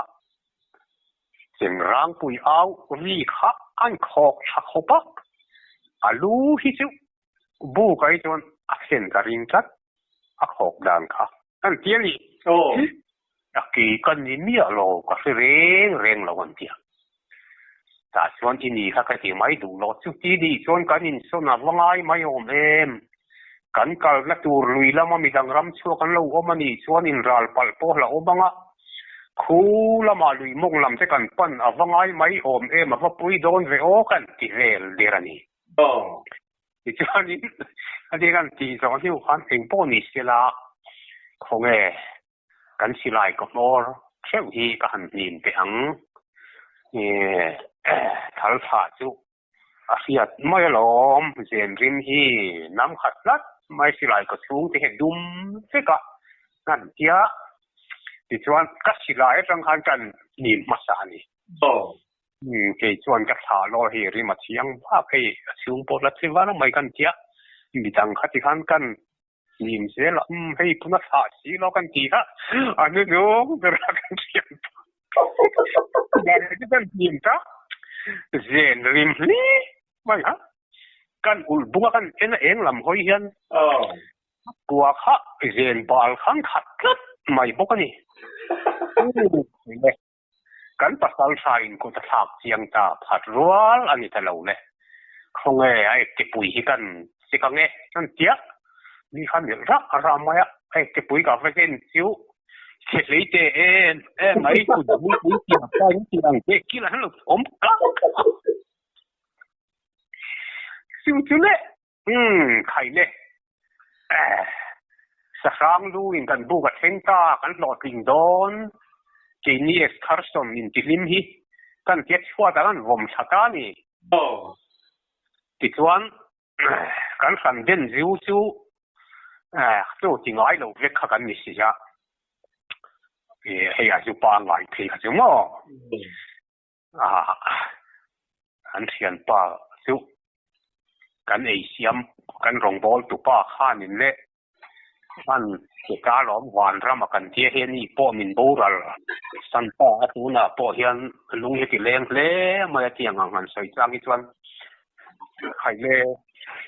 Chengrangpui au ri kha an khawk tha khawp a, a lu hi chu buk ai chuan a thlen ka ring tlat, a khawk dan kha an ti a ni. A kei ka ni miah lo, ka hre reng reng lo an ti a. Tah chuan i ni kha ka ti mai duh lo, chuti nih chuan kan insawn a va ngai mai awm em? Kan kalna tur lui lama midang ram chhuak an lo awm a nih chuan inral palh pawh la awm ang a, khu lama lui mawng lam te kan pan a va ngai mai awm em, a va pui dawn ve aw kan ti vel der a ni. Tichuanin a dik an tih zawh hnu khan engpawh ni sela khawnge Kan silai ka hmawr theuh hi ka han hnim teh ang. Thal thlah chu a hriat mai alawm, zen rim hi nam khat tlat mai silai ka chhung te hi dum vek a ngan tia. Tichuan ka silai atang khan kan hnim hmasa a ni. Kei chuan ka thlah lawr hi rim a thiang vak hei a chhung pawh la che var mai kan tia. Midang kha tikhan kan Nim zel a, umm hei puna thlah si lo kan ti kha a nu nung ber a kan thiam ta kan hnim ta zen rim hli mai a kan ulh bung a kan en a eng lam hawi hian kua kha zen bal khan khat tlat mai bawk a ni. Kan pasal tha in kut a thlak chiang ta phat rual a ni ta lo le. Khawnge a ektepui hi kan chik ang e an tia. Mi kha melh rak rak mai a, a ektepui ka va zen chu chhe hlei te em em mai kut bul pui tiang pa in tih ang te kil an lo awm kak a. Chu chu le Umm, khai le. Eh, sahrang lu in kan buk a thleng ta, kan hlawhtling dawn. Keini excursion in tihlim hi kan tia chhuat ang an vawm thla ta ni. Tichuan, kan hran den ziu chu eh, chu ti ngai lo vek kha kan ni si a. Eh, hei a zu pangngai phei kha chu maw? An thianpa chu kan ei siam kan rawngbawl tupa khanin leh an ke lawm van rama kan tia hian ni pawh min boral san ta a tunah pawh hian lung hi ti leng hle mai a tiang ang han sawi chang hi chuan khai le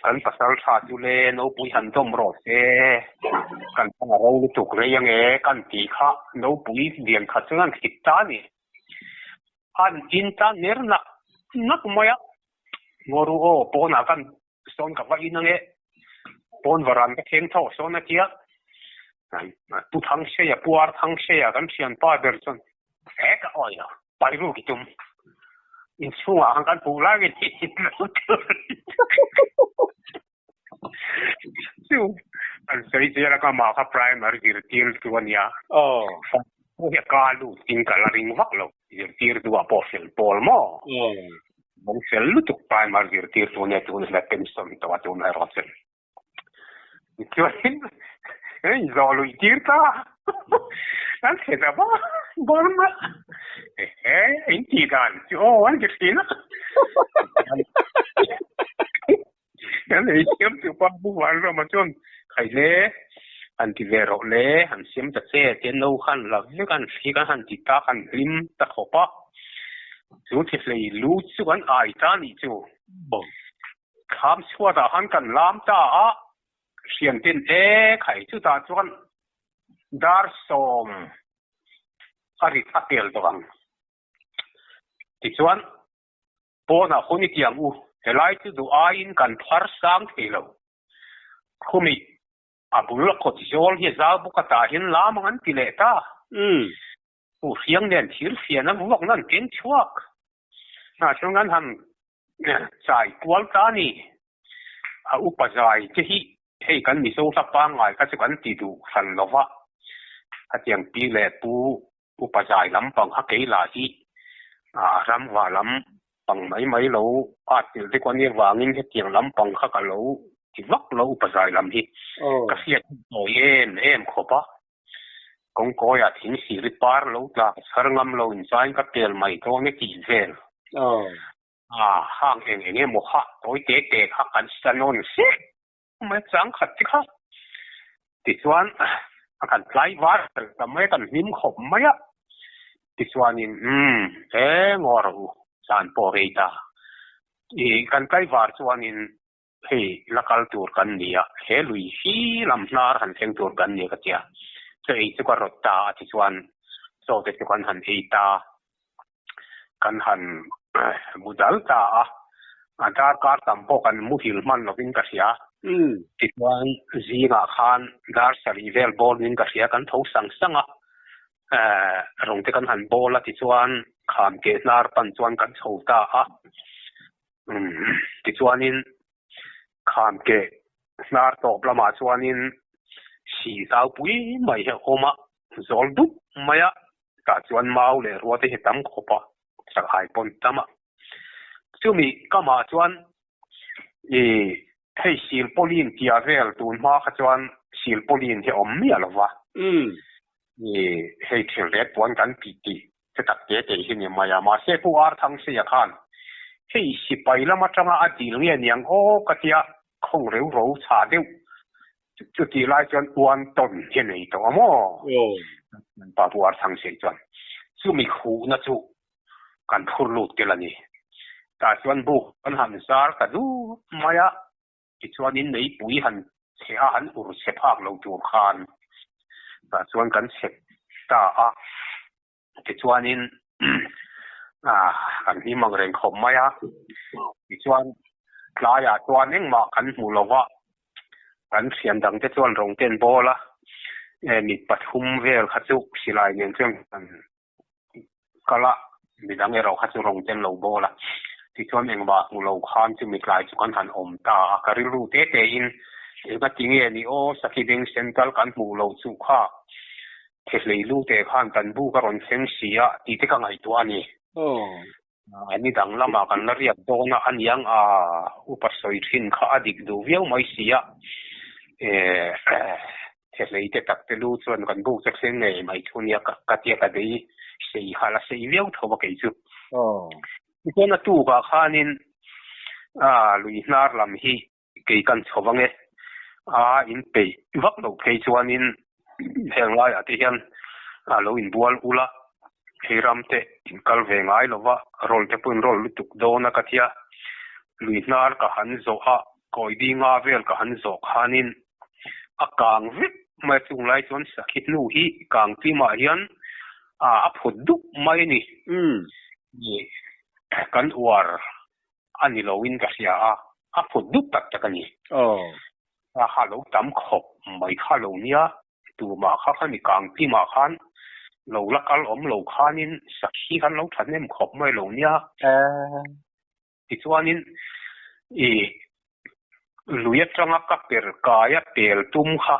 kan pasal tha chu le nopui han dawm rawh se kan pa ro lutuk rei ange kan tih kha nopui lian khat chuan an thlit ta a ni. An in ta ner nak nak mai a, Ngaw ru aw, pawnah kan sawn ka va in ange, pawn varan ka thleng tho sawn a tia. Pu Thangseia, Pu Ar Thangseia kan thianpa ber chuan he ka awi a, pai ruk i tum. Inchhungah khan kan puh lai nge lo tur. Chu an sawi zel a ka mah kha primary zirtirtu a nia. Aw. Hi a ka lut in ka la ring vak lo. Zirtirtu ah pawh fel pawl maw? Bawng fel lutuk primary zirtirtu a nia tun hi la pension tawh a tun erawh chu. Chuanin hei zawh luih tir ta an chhe ta va Burma ehe in tih dan chu aw an ti thin a. Kan ei siam chu pa bu van rama chuan khai le han ti ve rawh le han siam ta che te no khan la vek an thli kan han ti ta kan hlim ta khawp a. Chu thehlei lu chu kan ai ta nih chu. Thlam chhuatah khan kan lam ta a, hriamten e khai chutah chuan dar sawm a rit a pel tawh ang. Tichuan pawnah hun i tiang u, helai chu duh aiin kan phar sang thei lo. Khumi a bul a kawt zawl hi a zau bawk a tah hian lam ang an ti leh ta. Pu Hriang nen thir fian a vuak nan keng chhuak. Hna chuan kan han chai kual ta a ni. A upa zai te hi hei kan Mizo hla pangngai kha chu kan ti duh hran lo va. Khatiang pi leh pu upa zai lampang kha kei lah hi a ramva lam pang mai mai lo at tirh te kuan avangin hetiang lampang kha ka lo ti vak lo upa zai lam hi ka hriat tawi em em khawp a. Kawngkawiah thing siri par lo tla ka chhar ngam lo in zain ka pel mai dawn e tih vel. A hang eng eng emaw kha tawi te te kha kan sa nawn sek mai chang khat te kha. Tichuan a kan tlai var tel ta mai a kan hlim khawp mai a. Tichuanin umm he ngaw rawh u zan pawh rei ta. I kan tlai var chuanin Hei la kal tur kan ni a, he lui hi lam hnar han thleng tur kan ni ka tia. Chaw ei chu ka rawt ta a tichuan chaw te chu kan han ei ta, kan han mu dal ta a, a darkar tam pawh kan muhil hman lovin ka hria. Tichuan zingah khan dar sarih vel bawlin ka hria kan tho sang sang a, rawng te kan han bawl a tichuan kham keh hnar pan chuan kan chho ta a. Tichuanin kham keh hnar tawp lamah chuanin si zau pui mai hi a awm a, zawl dup mai a, tah chuan mau leh rua te hi tam khawp a, sanghai pawn tam a. Chumi kamah chuan ih hei silpauline tia vel tun hma kha chuan silpauline hi a awm miah lo va, ih hei thilret puan kan tih tih Che tak te te hi ni mai a, mahse Pu Arthangseia khan hei sipai lam atanga a dil nge niang aw ka tia khawng reu ro chhah deuh chutih lai chuan uan tawn hi a nei tawh a maw? Pa Pu Arthangsei chuan chumi khuhna chu kan phur lut tel a ni. Tah chuan buk kan han zar ta dup mai a, tichuanin meipui han chhe a, han ur chhe phak lo tur khan tah chuan kan chhe ta a, tichuanin kan hlim ang reng khawp mai a, tichuan tlaiah chuan engmah kan hmu lo va, kan thian dang te chuan rawng ten bawl a, mit pathum vel kha chu silai nen chuan kan kal a, midang erawh kha chu rawng tel lo bawl a, tichuan engmah hmu lo khan chu mitlai chu kan han awm ta a, ka rilru te te in enga ti nge ni aw Sakhi Beng Central kan hmuh lo chu kha thehlei lu te khan kan buk a rawn thleng si a tih te ka ngaihtuah a ni. A ni dang lamah kan la riak dawn a, aniang a upa sawi thin kha a dik duh viau mai si a, Thehlei te tak te lu chuan kan buk chu thleng ngei mai thu nia ka tia ka bei sei kha la sei viau tho a kei chu. Tichuan a tukah khanin a lui hnar lam hi kei kan chho vang e, a in peih vak loh phei chuanin heng laiah te hian a lo inbual ul a, hei ram te in kal ve ngai lo va, rawl te pawh in rawl lutuk dawn a ka tia lui hnar ka han zawh a. Kawi dinga vel ka han zawh khanin a kang vek mai a, chung lai chuan sakhi hnu hi kang tlima hian a phut dup mai a ni. Kan uar a ni loin ka hria a, a phut dup tak tak a ni. A ha lo tam khawp mai kha lo nia, tumah kha kha ni kang tlima khan lo la kal awm lo khanin sakhi khan lo thahnem khawp mai lo nia. Tichuanin i lui atanga ka per kaia pel tum kha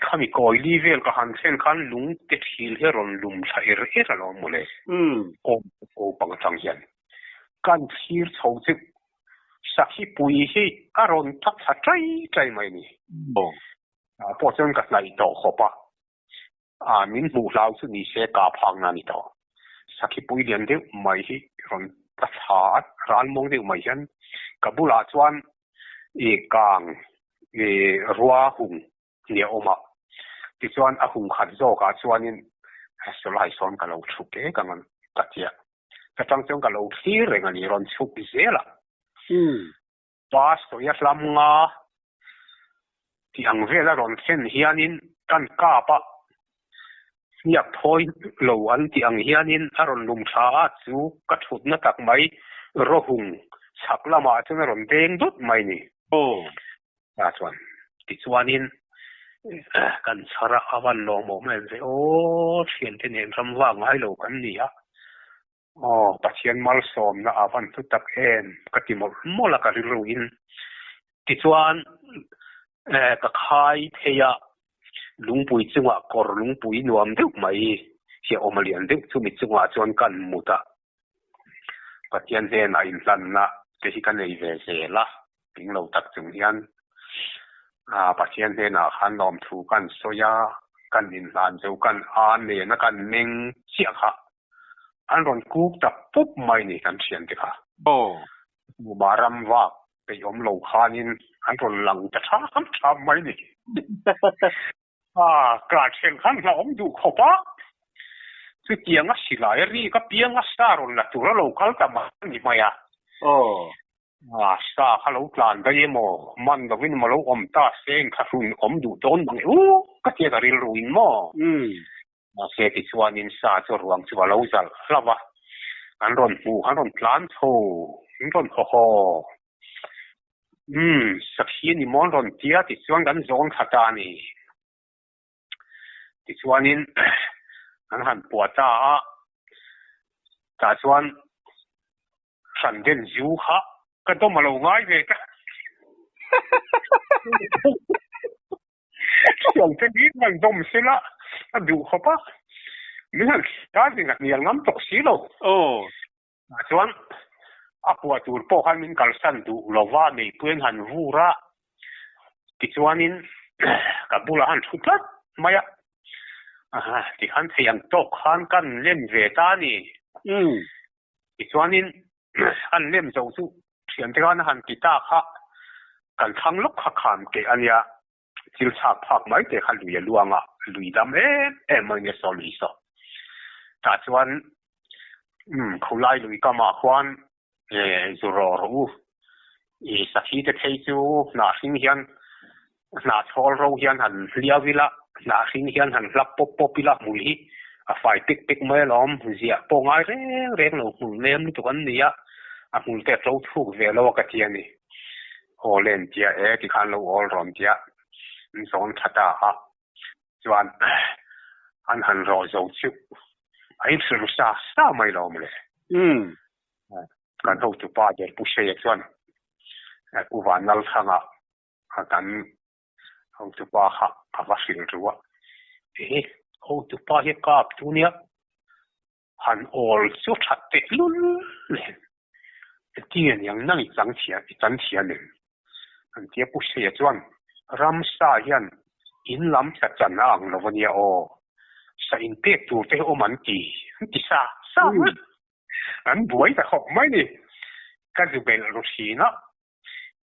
khami kawili vel ka han thlen khan lung te thil hi a rawn lum thla er er a lo mawle. Awm ko pang atang hian kan thlir chho chu sakhi pui hi a rawn tap thla tai tai mai a ni. Ah pawh chuan ka hnaih tawh khawp a. A min hmuh hlau chu ni se ka phak na ni tawh. Sakhi pui lian deuh mai hi rawn ta thla a, ral mawng deuh mai hian ka bulah chuan i kang i rua hung ni a awm a. Tichuan a hung khat zawkah chuanin Sawlai sawn ka lo chhuk ek ang ka tia. Ka tang chuan ka lo thlir reng a ni rawn chhuk zel a. Pa sawia hlam nga tih ang vel a rawn thlen hianin kan kap a, hniak thawi lo an tih ang hianin a rawn lum tha a, chu ka thutna tak mai rawhung chhak lamah chuan a rawn deng dawt mai ni. Ta chuan tichuanin kan chhar a, a van lawmawm em ve aw, thiante nen ram vak ngai lo kan ni a, aw Pathian malsawmna a van hlu tak em ka ti mawlh mawlh a ka rilruin. Tichuan ka khai phei a, lungpui chungah kawr lungpui nuam deuh mai hi a awm a lian deuh chumi chungah chuan kan mut a. Pathian hnenah inhlanna te hi ka nei ve zel a, tling lo tak chung hian Pathian hnenah khan lawmthu kan sawi a, kan inhlan zo kan a nena kan meng chiah kha an rawn kuk ta pup mai ni kan thiante kha. Muma ram vak peih awm lo khanin an rawn lang ta tham tham mai ni. A, kar thleng khan hlauhawm duh khawp a, chutiang a silai a rik apiang a sa rawn la tur a lo kal ta mai a ni mai a. A, sa kha lo tlan daih emaw, man lovin emaw lo awm ta se inthlahrun awm duh dawn mang e, u ka tia ka rilruin maw? Mahse tichuanin sa chu ruang chu a lo zalh hlauh a, an rawn hmuh, an rawn tlan chho, an rawn haw haw. Umm, sakhi a ni maw an rawn tia tichuan kan zawn thla ta a ni. Tichuanin an han puah ta a, tah chuan hran den zu kha ka dawm a lo ngai ve ta. Thiante hi han dawm sela a duh khawp a, min han thla zing a hnial ngam tawh si lo. Tah chuan a puah tur pawh khan min kalsan duh lova meipui an han vur a, tichuanin ka bulah han thu tlat mai a, tikhan thei ang tawk khan kan lem ve ta a ni. Tichuanin an lem zo chu thiante khan a han ti ta kha, kan thlang lawk kha kham keh a nia, thil chhak phak mai te kha lui a luang a, lui dam em em mai nia saw lui saw. Tah chuan umm khawlai lui kamah khuan zu rawh rawh u, i sakhi te phei chu hnah hring hian hnah chhawl ro hian han hliau ila, hnah hring hian han hlap pawp pawp ila hmul hi a fai pek pek mai alawm, ziah pawh ngai reng reng lo hmul nem lutuk an ni a, a hmul te a to thuk ve lo a ka ti a ni. Aw len tia e tikhan lo awl rawn tia an zawn tha ta a, chuan an han rawh zo chu a inhrilh sa sa mai lo mawle. Kan hotupa ber Pu Hreia chuan Pu Vanlalthanga kan hotupa kha a va hrilh ru a, e hotupa hi kap tu nia Han awl chu that teh lul nen ti a niang nang i chang thiam i chan thiam em? An tia Pu Hreia chuan ramsa hian in lam tla chan a ang lo a nia aw, sa in pek tur te hi awm an ti an ti sa sa mai an buai ta khawp mai ni ka zu belh ru thin a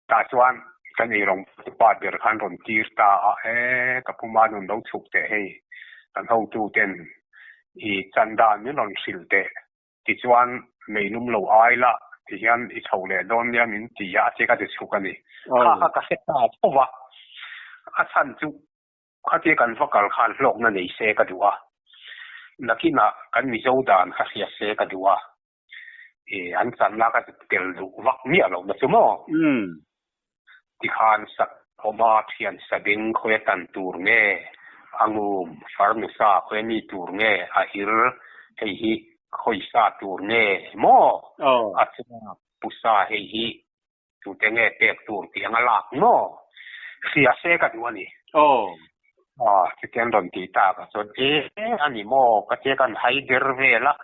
tah chuan kan eirawng pa ber khan rawn tir ta a, e ka pu Manun lo chhuk teh hei kan hotu ten i chan dan min rawn hrilh teh tichuan meilum lo ai la tihian i chho leh dawn nia min ti a, a che ka ti chhuk a ni. Kha kha ka hre ta tho va, a chhan chu khatia kan va kal khan hlawkna nei se ka duh a, nakinah kan Mizo dan kha hria se ka duh a. E an channa ka tel duh vak miah lo na chu maw? Tikhan sak awma thian sabeng khawia tan tur nge, a ngum farnu sa khawia mi tur nge, a ir hei hi khawi sa tur nge maw? A chungah pusa hei hi tute nge pek tur tih anga lak maw? Hria se ka duh a ni. Chutiang rawn tih tak ah chuan e a ni maw ka tia kan hai der vel a,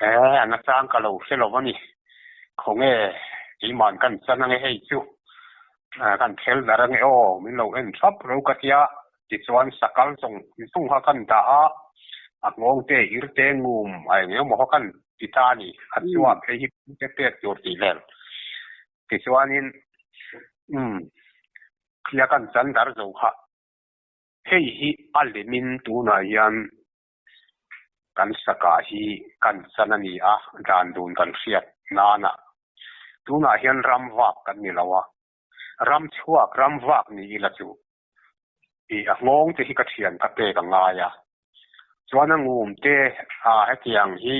e a nachang ka lo hre lo a ni. Khawnge keiman kan chan ange hei chu kan thel dar ange aw min lo en thap ro ka tia tichuan sakal zawng zawng kha kan dah a, a nghawng te ir te ngum a eng emaw kha kan ti ta a ni, a chuak hei hi te pek tur tih vel. Tichuanin umm thlia kan chan dar zo kha hei hi a lemin tunah hian. Kan saka hi kan chan a ni a, dan dun kan hriat nana. Tunah hian ram vak kan ni lo a, ram chhuak ram vak ni ila chu i a nghawng te hi ka thian ka pek a ngai a. Chuan a ngum te a hetiang hi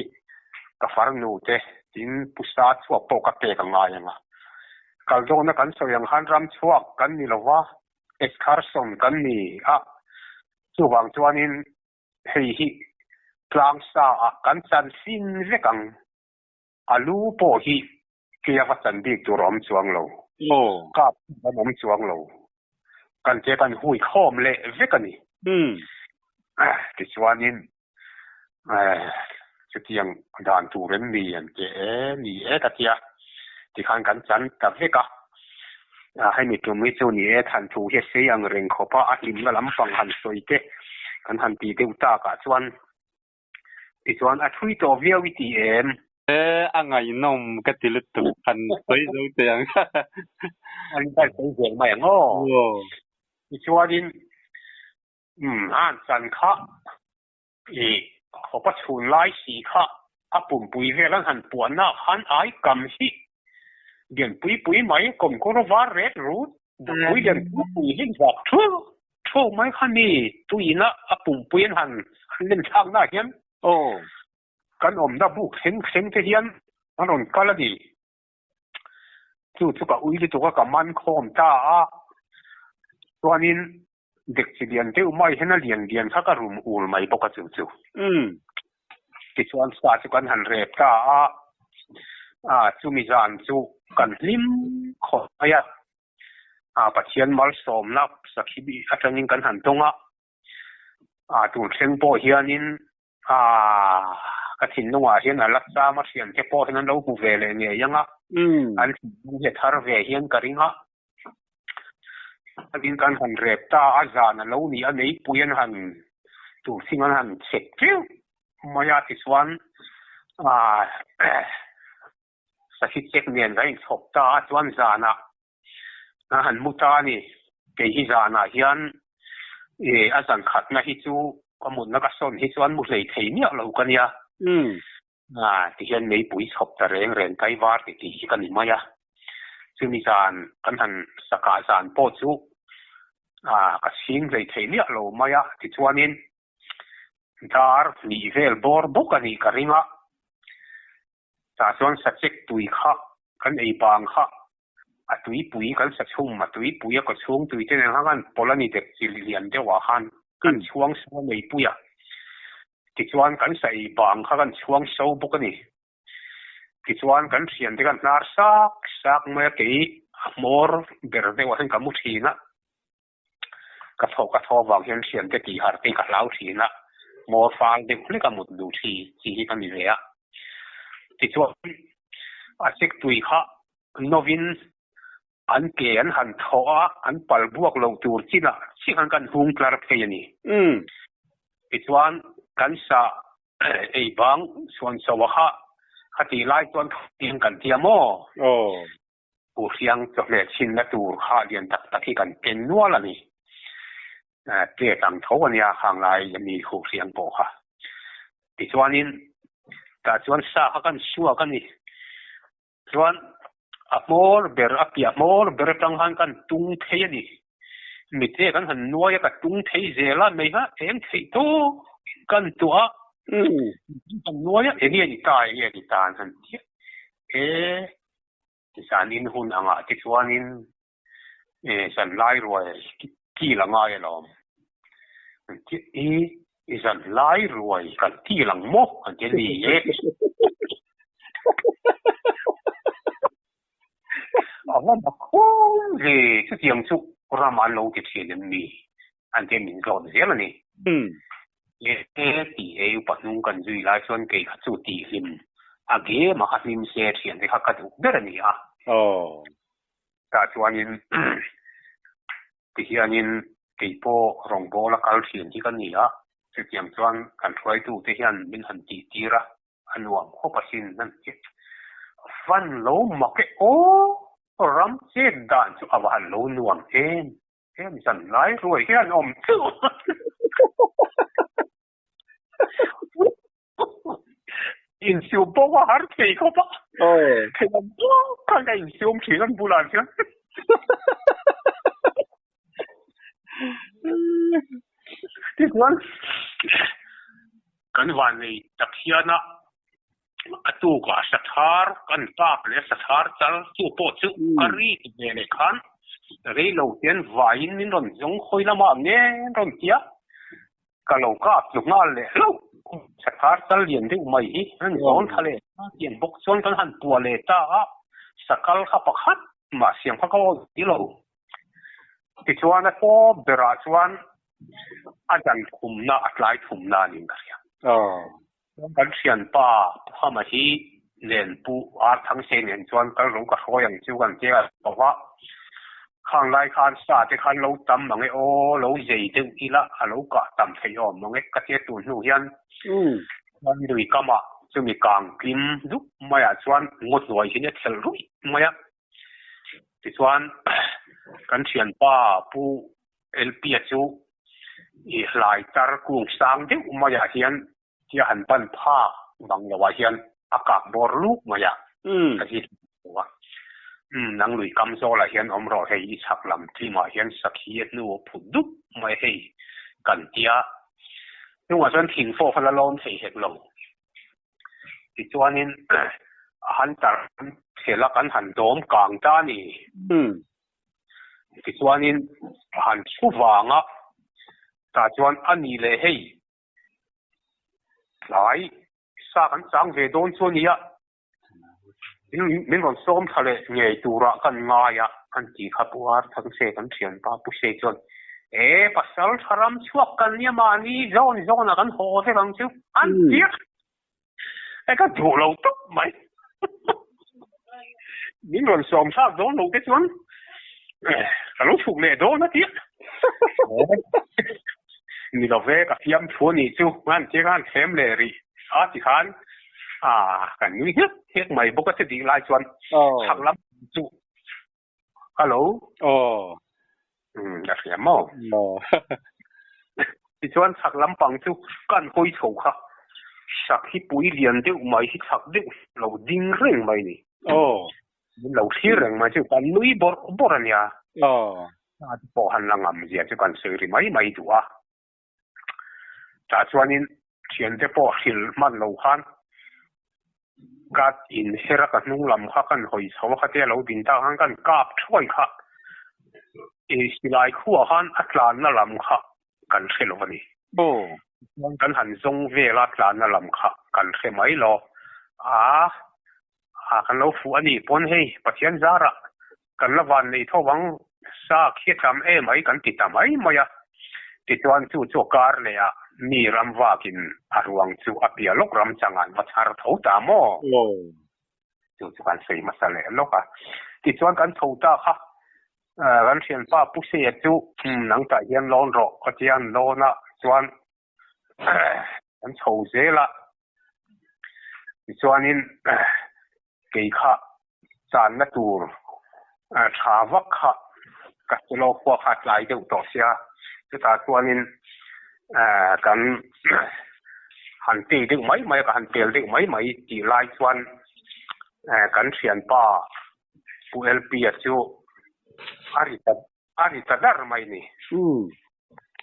ka farnu te tin pusa chhuak pawh ka pek a ngai ang a. Kal dawna kan sawi ang khan ram chhuak kan ni lo va, excursion kan ni a, chuvang chuanin hei hi tlang sa ah kan chan fin vek ang. A lu pawh hi kei a va chan bik tur a awm chuang lo. Kap an awm chuang lo. Kan che kan hui khawm leh vek a ni. Tichuanin chutiang dan tur em mi an ti e, ni e ka tia. Tikhan kan chan ta vek a. Hemi tum hi chu ni e, thanthu hi a sei ang reng khawp a, a hlimna lampang han sawi te kan han ti deuh takah chuan tichuan a thui tawh viau i ti em? E, a ngaihnawm ka ti lutuk, han sawi zo teh ang. An han sawi zel mai ang aw. Tichuanin umm an chan kha i khawpa chhun lai si kha a pumpui vel an han puahna khan ai kam hi lian pui pui mai kawmkawr var ret rut pui lian pui pui hi vak thu thu mai kha mi tuina a pumpui an han lem thlak na hian kan awmna buk thleng thleng te hian an rawn kal a ni. Chu chu ka ui lutuk a ka man khawm ta a, chuanin dek chi lian deuh mai hian a lian lian kha ka rum ul mai bawk a chu chu. Tichuan sa chu kan han rep ta a, chumi zan chu kan hlim khawp mai a, Pathian malsawmna sakhi atangin kan han tawng a, tun thleng pawh hianin ka thinlungah hian a la cham a thiante pawh hian an lo hmu ve leh ngei ang a, an thinlung hi a thar ve hian ka ring a. Tin kan han rep ta a, zan a lo ni a, meipui an han tur thing an han chhek teuh mai a, tichuan sakhi chek nen kan inchhawp ta a, chuan zanah a han mu ta a ni. Kei hi zanah hian a zan khatna hi chu ka mutna ka sawn hi chuan mu hlei thei miah lo ka nia. Tihian meipui chhawp ta reng reng tlaivar ti tih hi ka ni mai a. Chumi zan kan han sakah zan pawh chu ka chhing hlei thei miah lo mai a. Tichuanin dar hnih vel bawr bawk a nih ka ring a. Tah chuan sachek tui kha kan ei bang kha a tuipui kan sa chhum, a tuipui a kawchhung tui te nen khan kan pawlh a ni dek chi lian deuh ah khan kan chhuang so a meipui a. Tichuan kan sa ei bang kha kan chhuang so bawk a ni. Tichuan kan thian te kan hnar sak sak mai a kei a hmawr ber deuh ah hian ka mu thin a. Ka thaw ka thaw avang hian thian te tih harh te ka hlau thin a, hmawr fal deuh hlek a mut duh thi chi hi ka ni ve a. Tichuan a chek tui kha novin an ke an han thaw a, an pal buak loh tur chinah chiah khan kan hung tlar phei a ni. Tichuan kan sa ei bang chhuan chho a kha khatih lai chuan tiang kan tia maw? Puhriang chawhmeh chhinna tur kha lian tak tak hi kan ken nual a ni. Tet ang tho a nia khang lai ami Khuhriang pawh kha. Tichuanin tah chuan sa kha kan suak a ni. Chuan a hmawr ber a piah hmawr ber atang khan kan tung thei a ni. Mite kan han nuai a ka tung thei zel a mai kha eng theih tawk kan tuah a. Kan nuai a enge ni ta enge ni ta an han ti a. E Zanin hun angah te chuanin zan lai ruai kil a ngai alawm. An ti i, i zan lai ruai kan kil ang maw? An ti a ni e. A va mak khawm ve, chutiang chu ram an lo ti thin em ni? An ti a min zawt zel a ni. E ti e upa hnung kan zui lai chuan kei kha chu tih hlim a game a kha hlim se thian te kha ka duh ber a ni a. Tah chuanin tihianin kei pawh rawngbâwl a kal thin hi ka ni a, chutiang chuan kan hruaitute hian min han tih tir a, a nuam khawp asin an ti. Van lo mak e aw, ram chet dan chu a va han lo nuam em. Heng zan lai ruai hian awm chu. Insiam pawh a har thei khawp a. Thei ang tawk khan ka insiam thin an bulah chuan. Tichuan kan vannei tak hian a a tukah sathar kan kap leh sathar chal chu pawh chu ka ri ve leh khan rei lo hian vaiin min rawn zawng hawi lamah nge an rawn ti a. Ka lo kap tlu nghal leh hlauh. Sathar chal lian deuh mai hi an zawn thla leh ta tiang bawk chuan kan han puah leh ta a, sakal kha pakhat mah siam kha ka awi si lo. Tichuan a tawp berah chuan a dan thumna a tlai thumna niin ka hria. Kan thianpa Pu Hama hi nen Pu Ar Thangse nen chuan kal ro ka hruai ang chu kan tia lo va. Khang lai khan sa te khan lo tam mang e aw, lo zei deuh ila a lo kah tam theih awm mang e ka tia tun hnu hian chuan lui kamah chumi kang tlim dup maiah chuan ngaw hnuai hian a thelh ruih mai a. Tichuan kan thianpa Pu LP-a chu i hlai tar kung sang deuh maiah hian tia han pan phak bang loah hian a kak bawr luk mai a, ka hi lo a. Umm, nang lui kam zawlah hian awm rawh hei, i chhak lam tlimah hian sakhi a hnu a phut dup mai hei kan tia. Hnungah chuan thing fawh kha la lawn thei hek lo. Tichuanin a han tar thel a kan han dawm kang ta a ni. Tichuanin a han thu vang a, tah chuan a ni leh hei tlai sa kan chang ve dawn chu a nia, min rawn sawm thla leh ngei turah kan ngai a, an ti kha Pu Ar Thangse kan thianpa Pu Sei chuan, E pasal tha ram chhuak kan nia mahni zawn zawnah kan haw vek ang chu, an ti a. E ka duh lo tawp mai. Min rawn sawm thlak dawn lo te chuan ka lo chhuk leh dawn a tia. Ni lo ve ka fiam thu a nih chu ngan che khan thlem leh rih a ti khan a kan nui nghek nghek mai bawk a che dih lai chuan chhak lam chu Hello. Aw. Um, a hria maw? Aw. Tichuan chhak lampang chu kan hawi chho kha. Sak hi pui lian deuh mai hi chhak deuh lo ding reng mai ni. Aw. Min lo thlir reng mai chu kan nui bawrh bawrh a nia. Aw. A te pawh han la ngam zia chu kan sawi ri mai mai duh a. Tah chuanin thiante pawh hrilh hman lo khan ka inher a, ka hnung lam kha kan hawi chho a, khatia lo din tak khan kan kap thuai kha i silai khuah khan a tlanna lam kha kan hre lo a ni. Chuan kan han zawng vel a, tlanna lam kha kan hre mai lo. A, a kan lo fuh a nih pawn hei Pathian zarah Kan la van nei tho ang, sa khi a tam em ai kan ti ta mai mai a. Tichuan chu chu a kar leh a, mi ram vakin a ruang chu a piah lawk ram changah an va chhar tho ta maw? Chu chu kan sawi hmasa leh lawk a. Tichuan kan chho ta kha, kan thianpa Pu Seia chu nang tah hian lawn rawh ka tia an lawn a, chuan kan chho zel a. Tichuanin kei kha channa tur tha vak kha ka selo khua kha a tlai deuh tawh sia, chutah chuanin kan han tei deuh mai mai a, ka han pel deuh mai mai tih lai chuan kan thianpa Pu LP-a chu a ri ta a ri ta dar mai ni.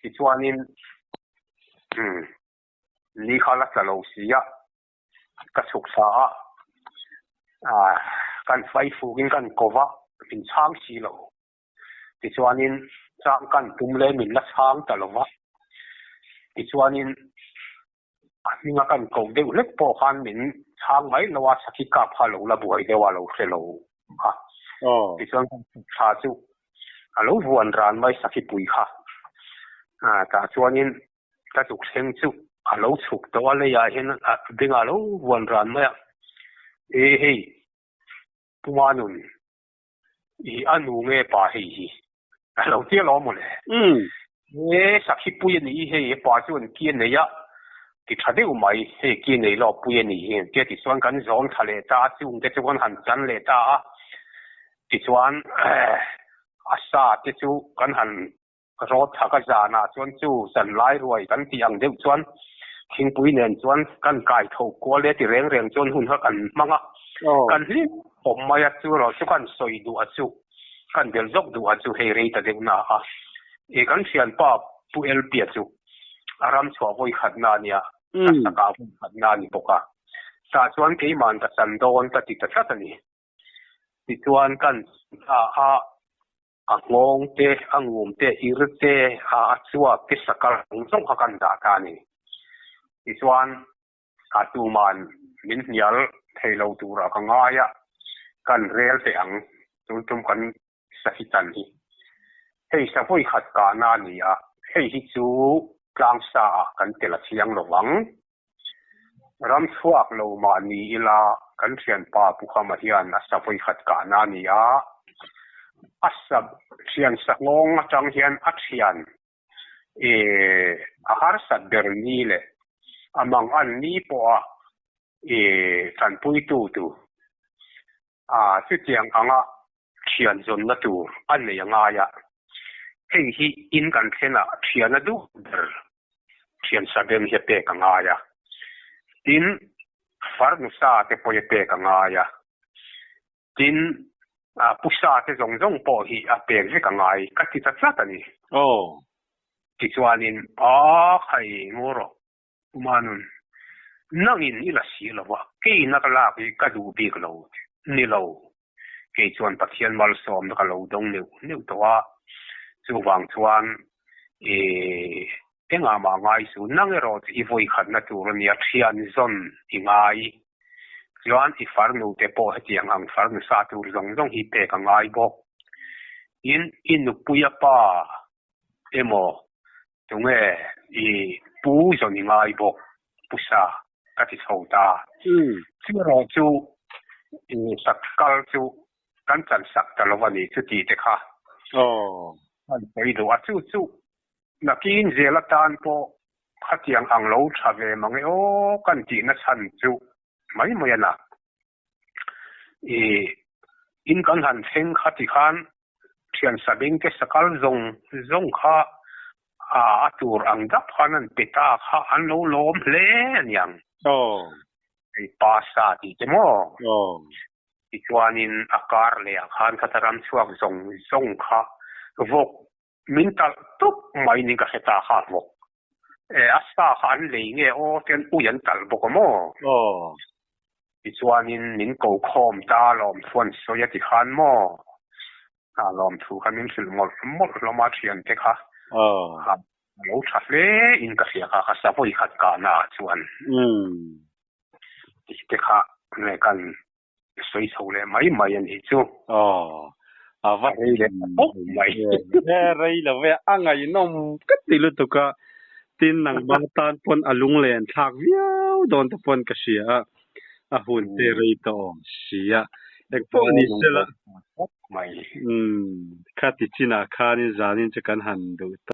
Tichuanin ni kha la tla lo si a. Ka chhuk thla a, ah kan fai fukin kan ko va, min chhang si lo. Tichuanin chang kan tum leh min la chhang ta lo va. Tichuanin a hminga kan koh deuh hlek pawh khan min chhang mai lo a, sakhi kap kha a lo la buai deuh a, a lo hre lo a. Tichuan kan chhuk thla chu a lo vuan ran mai sakhi pui kha. Ah tah chuanin Ka tuk thleng chu a lo chhuk tawh a, leiah hian a bengah a lo vuan ran mai a. E hei, Pu Manun, i a nu nge pa hei hi? A lo tia lo mawle. E, sakhi pui a nih hi hei, pa chuan ki a nei a, ti tha deuh mai, hei ki nei lo pui a nih hi. Tia tichuan kan zawn thla leh ta a, chungte chu kan han chan leh ta a. Tichuan a sa te chu kan han Rawt thak a zanah chuan chu zan lai ruai kan tih ang deuh chuan Thingpui nen chuan kan kai tho kual e ti reng reng chuan hun kha kan hmang a. Kan hlim khawp mai a, chu erawh chu kan sawi duh a chu, kan bel zawk duh a chu hei rei ta deuh na a. I kan thianpa Pu Elpia chu a ram chhuah vawi khatna a nia, ka sakah vawi khatna a ni bawk a. Tah chuan keima'n ka chan dawn ka ti ta tlat a ni. Tichuan kan ta a. A nghawng te, a ngum te, ir te, a chuak te sakal zawng zawng kha kan dah ta a ni. Tichuan, a tuman min hnial thei lo turah ka ngai a, kan rel teh ang, tun tum kan sahi tan hi. Hei savawi khat kahna a ni a, hei hi chu tlangsa ah kan tel a chiang lo vang. Ram chhuak lo mah ni ila kan thianpa Pu Khama hian a sa vawikhat kahna a ni a, a sa thian sahnawng atang hian a thian eh a harsat ber ni leh a mangan ni pawha eh tanpuitu tu a chutiang anga thian zawnna tur a nei a ngai a, hei hi in kan thlenah thian a duh ber thian sabem hi a pek a ngai a, tin farnu sa te pawh hi a pek a ngai a, tin pu sa te zawng zawng pawh hi a pek vek a ngai ka ti ta tlat a ni. Aw. Tichuanin a khai ngaw rawh Umanun, nangin i la si lo a, keina ka lak hi ka duh bik lo ni lo. Kei chuan Pathian malsawmna ka lo dawng neuh neuh tawh a, chuvang chuan i engah mah ngai su, nang erawh chu i vawikhatna tur a nia, thian zawn i ngai. Chuan i farnu te pawh hetiang ang farnu sa tur zawng zawng hi pek a ngai bawk. Tin, i nupuia pa emaw Tunge i pu zawn i ngai bawk pu sa ka ti chho ta. Chu erawh chu i sak kal chu kan chan sak ta lo a ni chuti te kha kan sawi duh a. Chu chu nakin zel atan pawh khatiang ang lo tha ve mang e aw kan tihna chhan chu mai mai a na. I in kan han thleng kha ti khan Thian sabeng te sakal zawng zawng kha a tur ang dap khan an pe ta kha an lo lawm hle a niang. Hei pa sa tih te maw? Tichuanin a kar leh ah khan khata ram chhuak zawng zawng kha vawk min talh tup mai ning ka hre ta kha vawk. A sa kha an lei nge aw te an ui an talh bawk a maw? Tichuanin min ko khawm ta lawmthu an sawi a ti khan maw? A lawmthu kha min hrilh mawlh mawlh hlawm a thiante kha. A lo tha hle in ka hria kha ka savawi khat kahna ah chuan. Tih te kha nge kan sawi chho leh mai mai a nih chu. Aw, a va rei leh ta khawp mai. E rei lo ve, a ngaihnawm ka ti lutuk a, tin nangmah tan pawn a lunglen thlak viau dawn te pawn ka hria a, a hun te rei tawh awm si a, engpawh ni sela. Umm, khati chinah khanin zanin chu kan han duh ta.